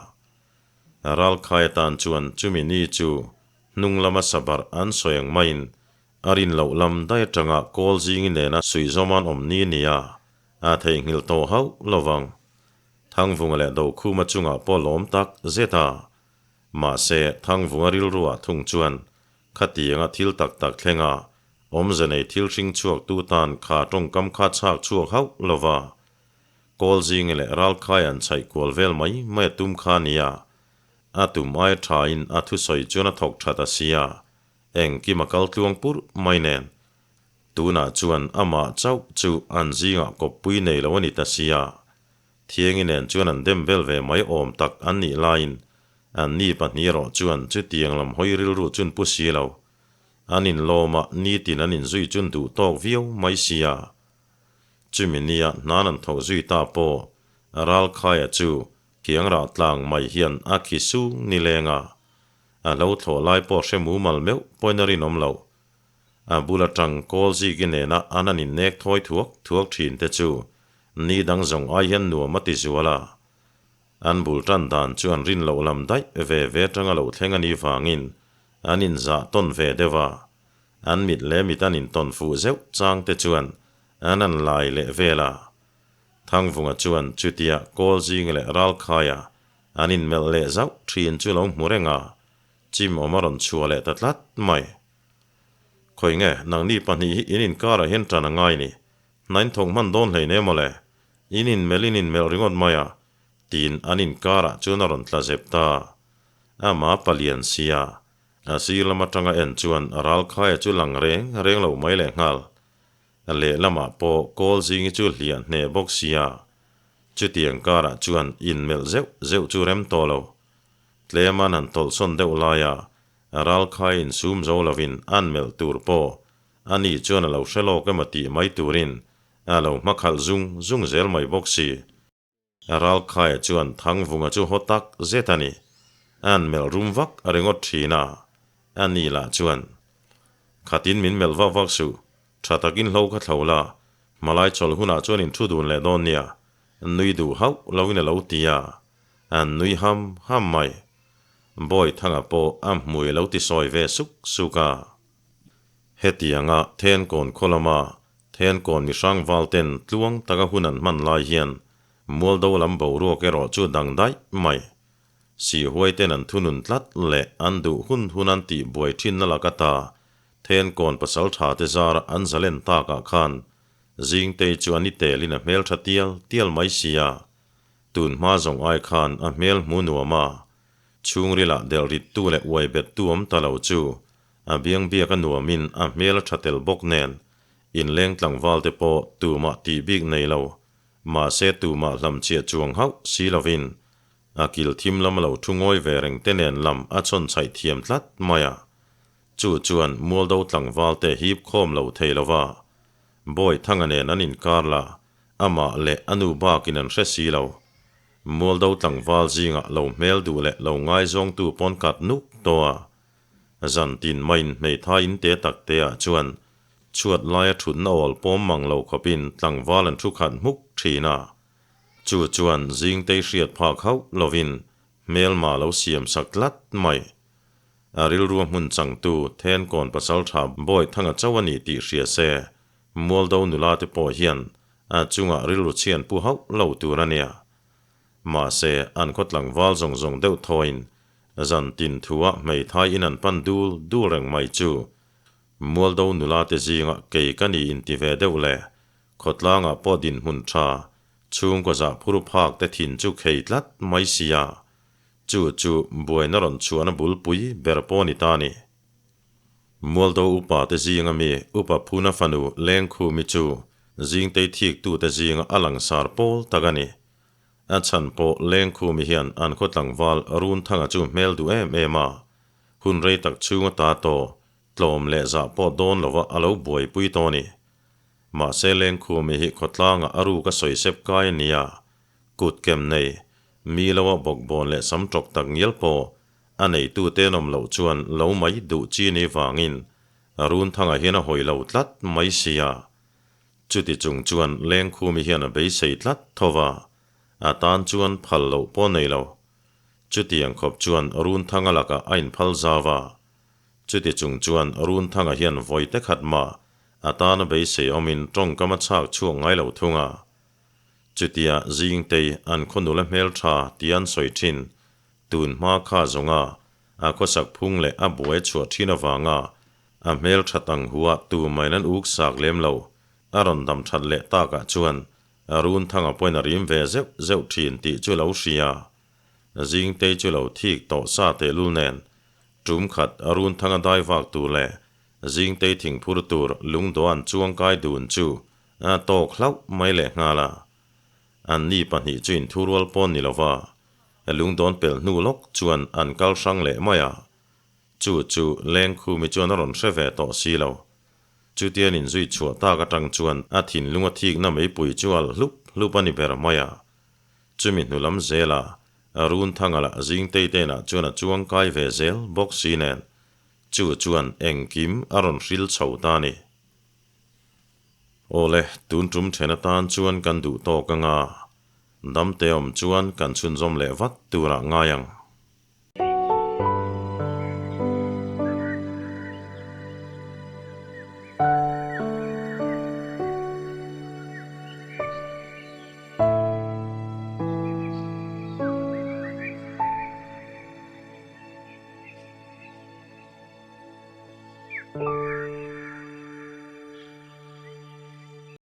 [SPEAKER 1] Ralkhai atan chuan chumi ni chu hnung lama sabarh an sawi ang maiin a rin loh lam daih atanga kawl zingi nena suihzawm an awm ni nia a theihnghilh tawh hauh lo vang. Thangvunga leh Dokhuma chungah pawh lawm tak zet a. Mahse, Thangvunga rilruah thung chuan khatianga thil tak tak thlenga awmze nei thil hring chhuak tu tan kha tawngkam kha chhak chhuak hauh lo va. Kawl zingi leh ralkhai an chhaih kual vel mai mai a tum kha nia. A tum aia thain a thusawi chuan a thawk that a sia, engkim a kal tluang purh mai nen. Tunah chuan amah chauh chu an zingah kawppui nei lo a ni ta sia. Thiangi nen chuan an dem vel ve mai awm tak an nih laiin anni pahnih erawh chuan chutiang lam hawi rilru chun pu si lo. An inlawm a, nitin an inzui chun duh tawk viau mai sia. Chumi nia hnan an thawk zui ta pawh Ralkhaia chu kiang rah tlang mai hian a khi sung nileng a. A hlo thlawh lai pawh hre mumal meuh pawhin a rinawm loh. A bul atang kawl ziki nena an an innek thawi thuak thuak thin te chu ni dang zawng ai hian nuam a ti zual a. An bul tan dan chu an rin loh lam daih ve ve atanga lo thleng a nih vangin an inzah tawn ve deuh a. An mit leh mit an intawn fuh zeuh chang te chuan an an lai leh vel a. Thangvunga chuan chutia kawl zing leh ralkhaia an inmelh leh zauh thin chu lo hmu reng a, chim awm a rawn chhuah leh ta tlat mai. Khawi nge, nangni pahnih hi in inkarah hian tan a ngai ni. Hna in thawk hman dawn hlei ne mawle. In inmelh in inmelh ringawt mai a, tiin an inkarah chuan a rawn tla zep ta. Ama palian sia, a sir lam atanga en chuan a ralkhaia chu lang reng reng lo mai leh nghal. Lehlamah pawh kawl zingi chu hliah hneh bawk sia, chutiang karah chuan inmelh zeuh zeuh chu rem tawh lo. Tlem an han tawlhsawn deuh laia Ralkhai insum zo lovin an melh tur pawh ani chuan a lo hre lawk emaw tih mai turin a lo hmakhalh zung zung zel mai bawk si. Ralkhaia chuan Thangvunga chu haw tak zet a ni. An melh rum vak a ringawt thin a, ani lah chuan, Khatin min melh vak vak suh, tha takin hlo kha thlo la, hmalai chawlh hunah chuan in thu dun leh dawn nia, nui duh hauh loin a lo ti a, an nui ham ham mai. Bawithanga pawh a hmui lo ti sawi ve suk suk a. Hetianga Thenkawn khaw lama Thenkawn mihrang val ten tluang taka hun an hman lai hian Mualdo lam boruak erawh chu dang daih mai. Sihhuai ten an thunun tlat leh an duh hun hun an tih buai thinna lak ata Thenkawn pasaltha te zara an zalen takah khan Zingtei chu an i telin a hmeltha tial tial mai sia. Tun hma zawng ai khan a hmel hmu nuam a, chhungrilah delh rittu leh uai bettu awm ta lo chu a biang biak a nuamin a hmel a tha tel bawk nen inleng tlangval te pawh tumah tih bik nei lo, mahse tumah hlamchhiah chuang hauh si lovin a kil thim lam a lo thu ngawi ve reng te nen lam a chhawn chhaih thiam tlat mai a. Chu chuan Mualdo tlangval te hip khawm lo thei lova Bawithanga nen an inkar la Amah leh a nu bakin an hre si lo. Mualdo tlangval zingah lo hmel duh leh lo ngaizawngtu pawn kat nuk tawh a. Zan tin maiin hmeithai in te tak te ah chuan chhuat laia thutna awl pawm mang lo khawpin tlangval an thu khat hmuk thin a. Chu chuan Zingtei hriat phak hauh lovin hmelma lo siam sak tlat mai. A rilrua hmun changtu Thenkawn pasaltha Bawithanga chauh a ni tih hria se Mualdo nula te pawh hian a chungah rilru chhian pu hauh lo tur a nia. Mahse, an khaw tlangval zawng zawng deuh thawiin zan tin thuah hmeithai in an pan dul dul reng mai chu Mualdo nula te zingah kei ka ni inti ve deuh le, khawtlangah pawh dinhmun tha, chhungkaw zah phur phak te thin chu khei tlat mai sia. Chu chu buaina rawn chhuahna bulpui ber pawh ni ta ni. Mualdo upa te zinga mi Upa Phuna fanu Lengkhumi chu Zingtei thiktute zinga a langsar pawl tak a ni. A chhan pawh Lengkhumi hian an khaw tlangval Runthanga chu hmel duh em em a, hun rei tak chhunga ta tawh, tlawm leh zah pawh dawn lova a lo buaipui tawh a ni. Mahse Lengkhumi hi khawtlangah a ruk a sawisep kai a ni a, kut kem nei, mi loa bawkbawn leh sam tawk tak ngial pawh A neitute an awm loh chuan lo mai duh chi ni vangin Runthanga hian a hawi lo tlat mai sia. Chuti chung chuan Lengkhumi hian a beisei tlat tho va, a tan chuan phal loh pawh nei lo. Chutiang khawp chuan Runthanga lakah a inphal zau a. Chuti chung chuan Runthanga hian vawi te khat mah a tan a beisei awmin tawngkam a chhak chhuak ngai lo thung a. Chutia Zingtei an khaw nula hmeltha tia an sawi thin Tun hma kha zawnga a khawsak phung leh a buai chhuah thin avanga a hmel that ang hua tu main an uk sak lem lo. A rawn dam that leh takah chuan Runthanga pawhin a rim ve zeuh zeuh thin tih chu lo hria. Zingtei chu lo thik tawh sa tehlul nen tum khat Runthanga dai vak tur leh. Zingtei thingphur tur lungdawh an chuangkai dun chu a tawk hlauh mai lehnghal a. Anni pahnih chu inthurual pawn ni lova, lungdawn pelh hnu lawk chuan an kal hrang leh mai a. Chu chu Lengkhumi chuan a rawn hre ve tawh si lo. Chutian inzui chhuah tak atang chuan a thinlung a thikna meipui chu alh hlup hlup a ni ber mai a. Chumi hnu lam zela Runthanga lah Zingtei te inah chuan a chuang kai ve zel bawk si nen, chu chuan engkim a rawn hril chho ta a ni. Awle, tun tum then atan chuan kan duh tawk anga, damte awm chuan kan chhunzawm leh vat turah ngai ang.